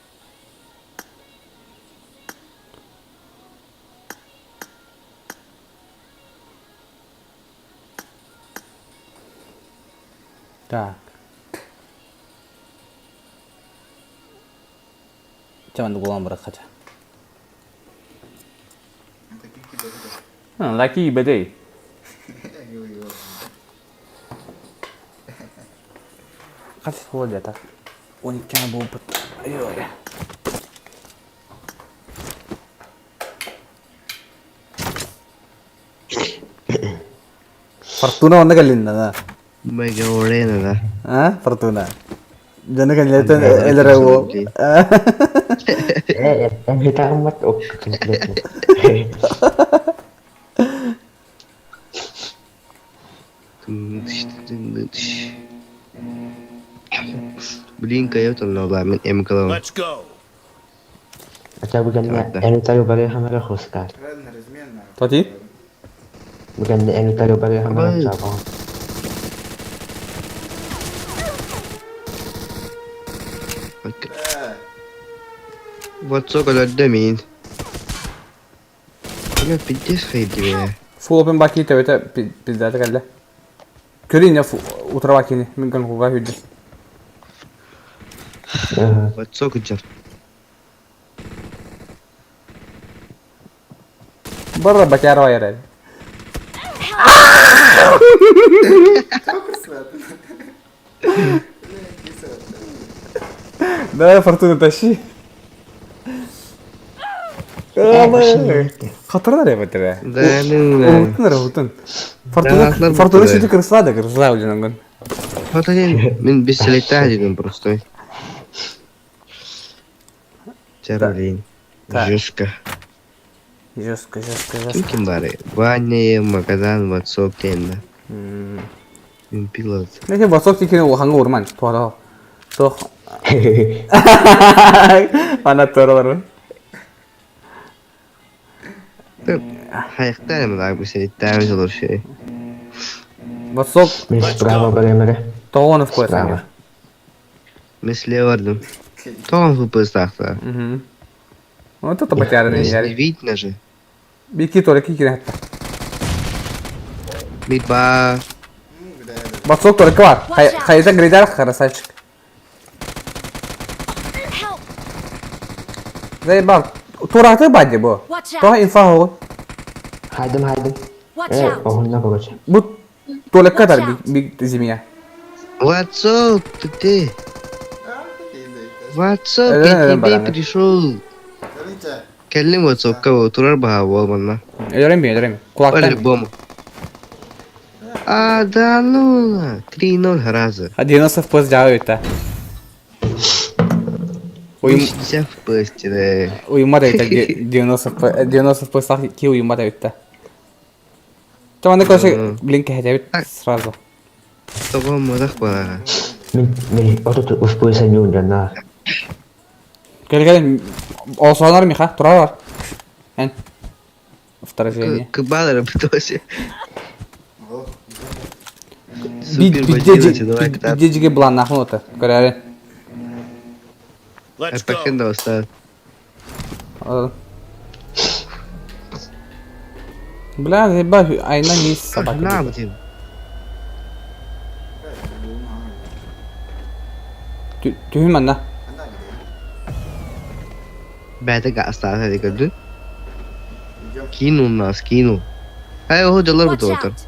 A: Так. Чэ маннык буолан быраххача. Лаки бэдэй. Хас суол дьата. 12 буолбут. Айой. Фортуна онно кэллиннэ да.
J: Мега Орена да.
A: А, Фортуна. Дьону кэннилэриттэн өлөрө буол.
F: Эмхитаҕыммат конкретно.
J: Блин, кайот онно мен эмкалам.
I: Let's go.
F: Ата бүгэннэ энутаю барыхамара хускар.
A: Тоти?
F: Бүгэннэ энутаю барыхамара чабон.
J: Вот сок өлөрдө мин. Бля, пиздец хайдыбе.
A: Full open баки төбөтө пиздата кэллэ. Көрүн утра бакини мин кон куга хүдде.
J: Вот сок жар.
A: Барра бакяр байар. Давай фортуна тащи. Хатырдар я бөтөрө.
J: Да, ну.
A: Утун ара утун. Фортуна Фортуна сүтү кырсла да кырсла үлүнөнгөн.
J: Фортуна мен бестселлер дедим просто. Чаролин. Жестко.
A: Жестко, жестко, жестко.
J: Ким бары? Ваня, Магадан, Ватсоп тенна. Мен пилот.
A: Нeke Ватсоп тикени улаханга урман. Туара. Тох. Ана туаралар.
J: Хайықтар эми бу сенеттәмиз olur şey.
A: Ватсоп.
F: Мен справа баремере.
A: Тоонов койсаң.
J: Мен слева бардым. Тоон фпс тахта.
A: Вот это батярын
J: Не видно же.
A: Бики только кирет.
J: Битба.
A: Ватсоп только бар. Хайда гридар красавчик. Заебал. Тураты бади бу. То инфа хо.
F: Хайдым хайдым. Э, оһунна короче.
A: Бу туалетка дар биг зимия.
J: Ватсоп, ты где? Ватсоп, я тебе пришел. Кэллим Ватсопка турар баха болманна.
A: Өлөрөм би, өлөрөм. Кулактан.
J: По-любому. А, да ну, 3-0 раза.
A: А 90 FPS жабы да.
J: 60 FPS да.
A: Уйма да 90 90 FPS ки уйма да битте. Таманда короче, блин, кэхэ сразу.
J: Того модах бара.
F: Мен мен отут успуйса нюн жана.
A: Кел кел, осонар миха, тура бар. Эн. Вторжение.
J: Кыбалар бытосе. Супер бадилати, давай к
A: Биддежиге булан нахын оты. Көрәре.
I: Let's go.
J: Пахен да оставь.
A: Бля, заебал, айна не собака.
J: На, блин.
A: Түһүм анна.
J: Бэйэтэ гаастаах эти көрдүн. Кинул нас, кинул. Эй, оһо дьаллар
C: Watch
J: бутуотар.
C: out!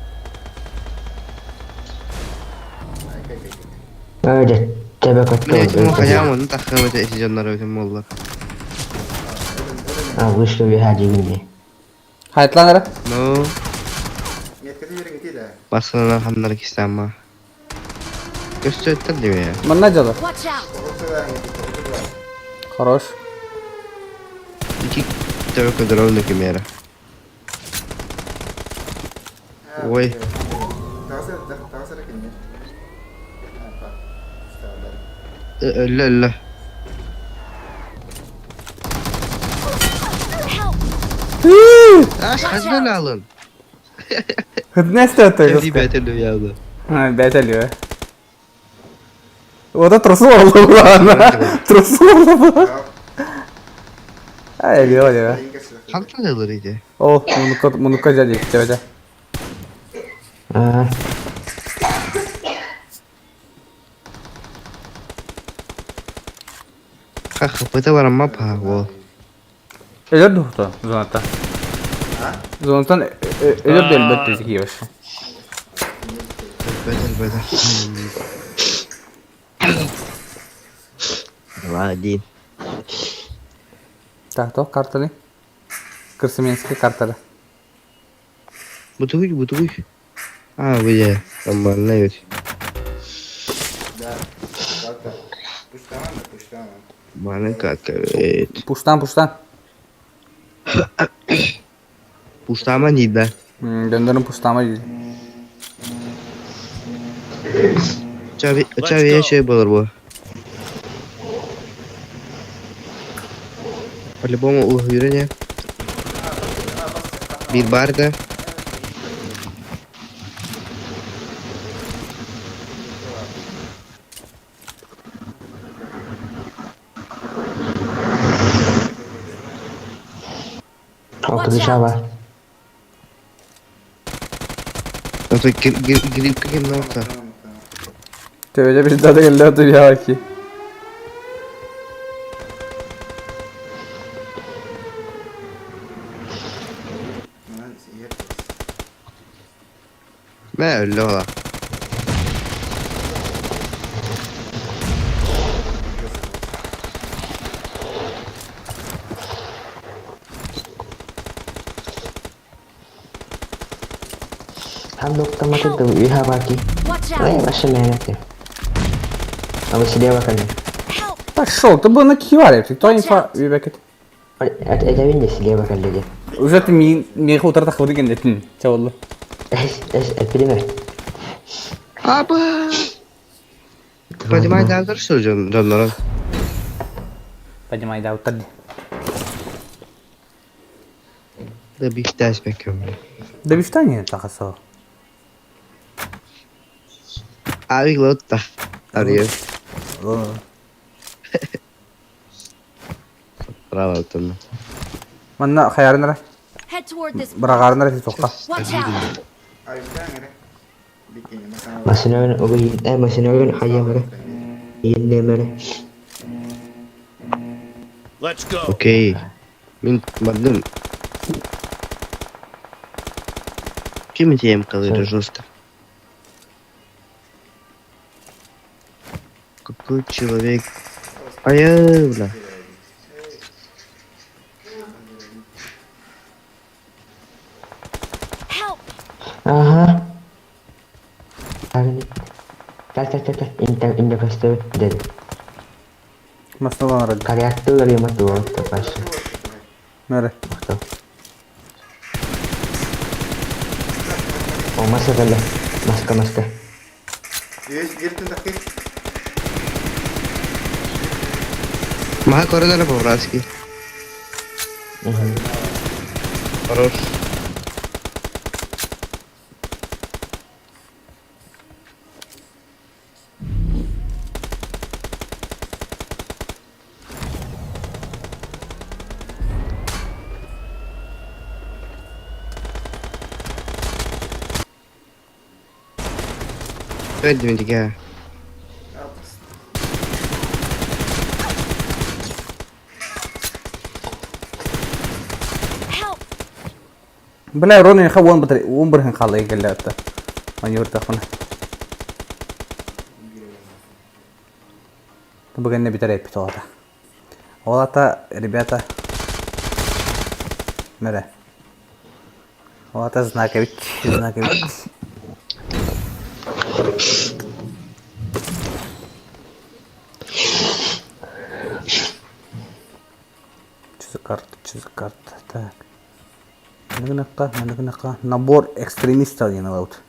J: Мен этим хаям onu takhım ete eti canlar ötüm ollar.
A: Хайтлан эрэ.
J: No. Басынан ханнар кистама. Көстөттөр диме я.
A: Манна дьалар.
C: Watch out!
A: Хорош.
J: İki tövbe kadar кемера. Ой. Өллө өллө.
C: Help!
J: Аш хас бөлө алын.
A: Хытнесте
J: Эти бәтелі ялды.
A: Бәтелі. Ода трусы oldu bu Трусы oldu bu. Ay diyor diyor.
J: Хантан алыр иде.
A: О, мунука мунука жади, чебе.
J: Ха хапыта бар ма па ол.
A: Элер духта зоната. Зонатан элер дел бетте киевеш.
J: Бәтел бәтел. Два, один.
A: Так, то картаны. Кырсыменский карталы.
J: Бутугуй, бутугуй. А, вы Нормально ведь. Маны как ведь.
A: Пуштан, пуштан.
J: Пуштама не да.
A: Дöndürün пуштама дейді.
J: Чави, чави şey болар бу. По-любому угуйрene. Bir barda.
C: Watch out!
J: Это гриб каким nokta.
A: Tövbe bir daha da geldi otur ya ki.
J: Ne öyle ola.
C: Watch out! Help!
A: Пошел, ты был на киваре, ты инфа вибекет. Уже ты ми ми хутар тахвды гендетин. Чаволлу.
J: Аба. Поднимай да что Джон Джон
A: Поднимай да утар.
J: Да бихтәс бәкем.
A: Да биштани тахасо.
J: Abi lotta. Arıyor. Bravo tamam.
A: Манна хаярнара.
C: Head toward this.
A: Брагарнара ти тоқта.
C: Watch out!
I: Let's go.
J: Okey. Мен бардым. Ким тем kalır жестко. Какой человек? А я, бля.
C: Help!
A: Масналан Нере.
J: Маха коронера по-братски. Хорош. Evet demedik ha.
A: Бля, Ронин ха уон батар уон бырыһын хаалла кэллэ атта. Маньюртахпына. Бүгенне бүтэр эппит олата. Ол ата, ребята, Мере. Ол ата знакович, знакович. Что за карта, что за карта? Так. Манныгынакка, манныгынакка. Набор экстремистов диэн ылабыт.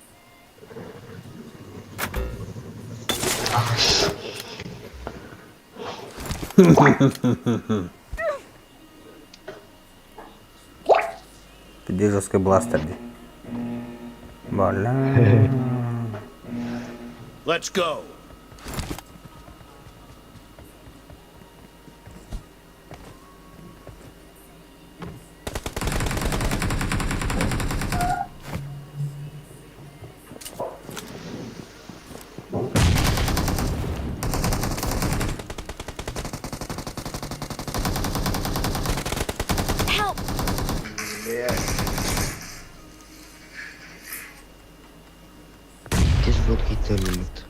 A: Где жесткий бластер дии. Бля.
I: Let's go.
C: Help!
J: Иккис бот кийтэрмит.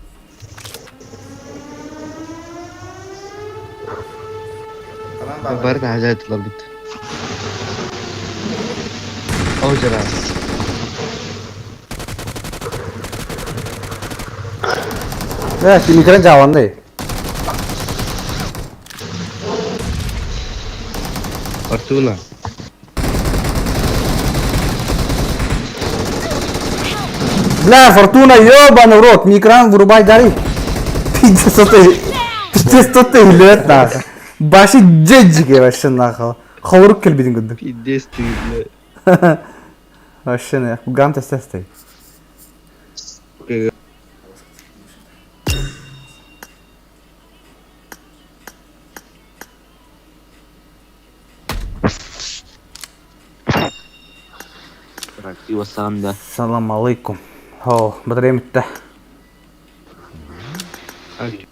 B: Ханан бааллар?
J: Бары таһаадьаатылар бит. Ол дьара.
A: Бля, кимикрен жааванды.
J: Фортуна.
A: Бля, Фортуна, ёбаный в рот, микран вырубай дары. Пиздец, что ты, пиздец, что ты лет нахуй. Баши джеджиге вообще нахуй. Холорук кэлбитин курдук.
J: Пиздец ты, бля.
A: Вообще нахуй, гам тестестэй.
F: Красиво сам да.
A: Салам алейкум. О, батарея митта.
J: Ай.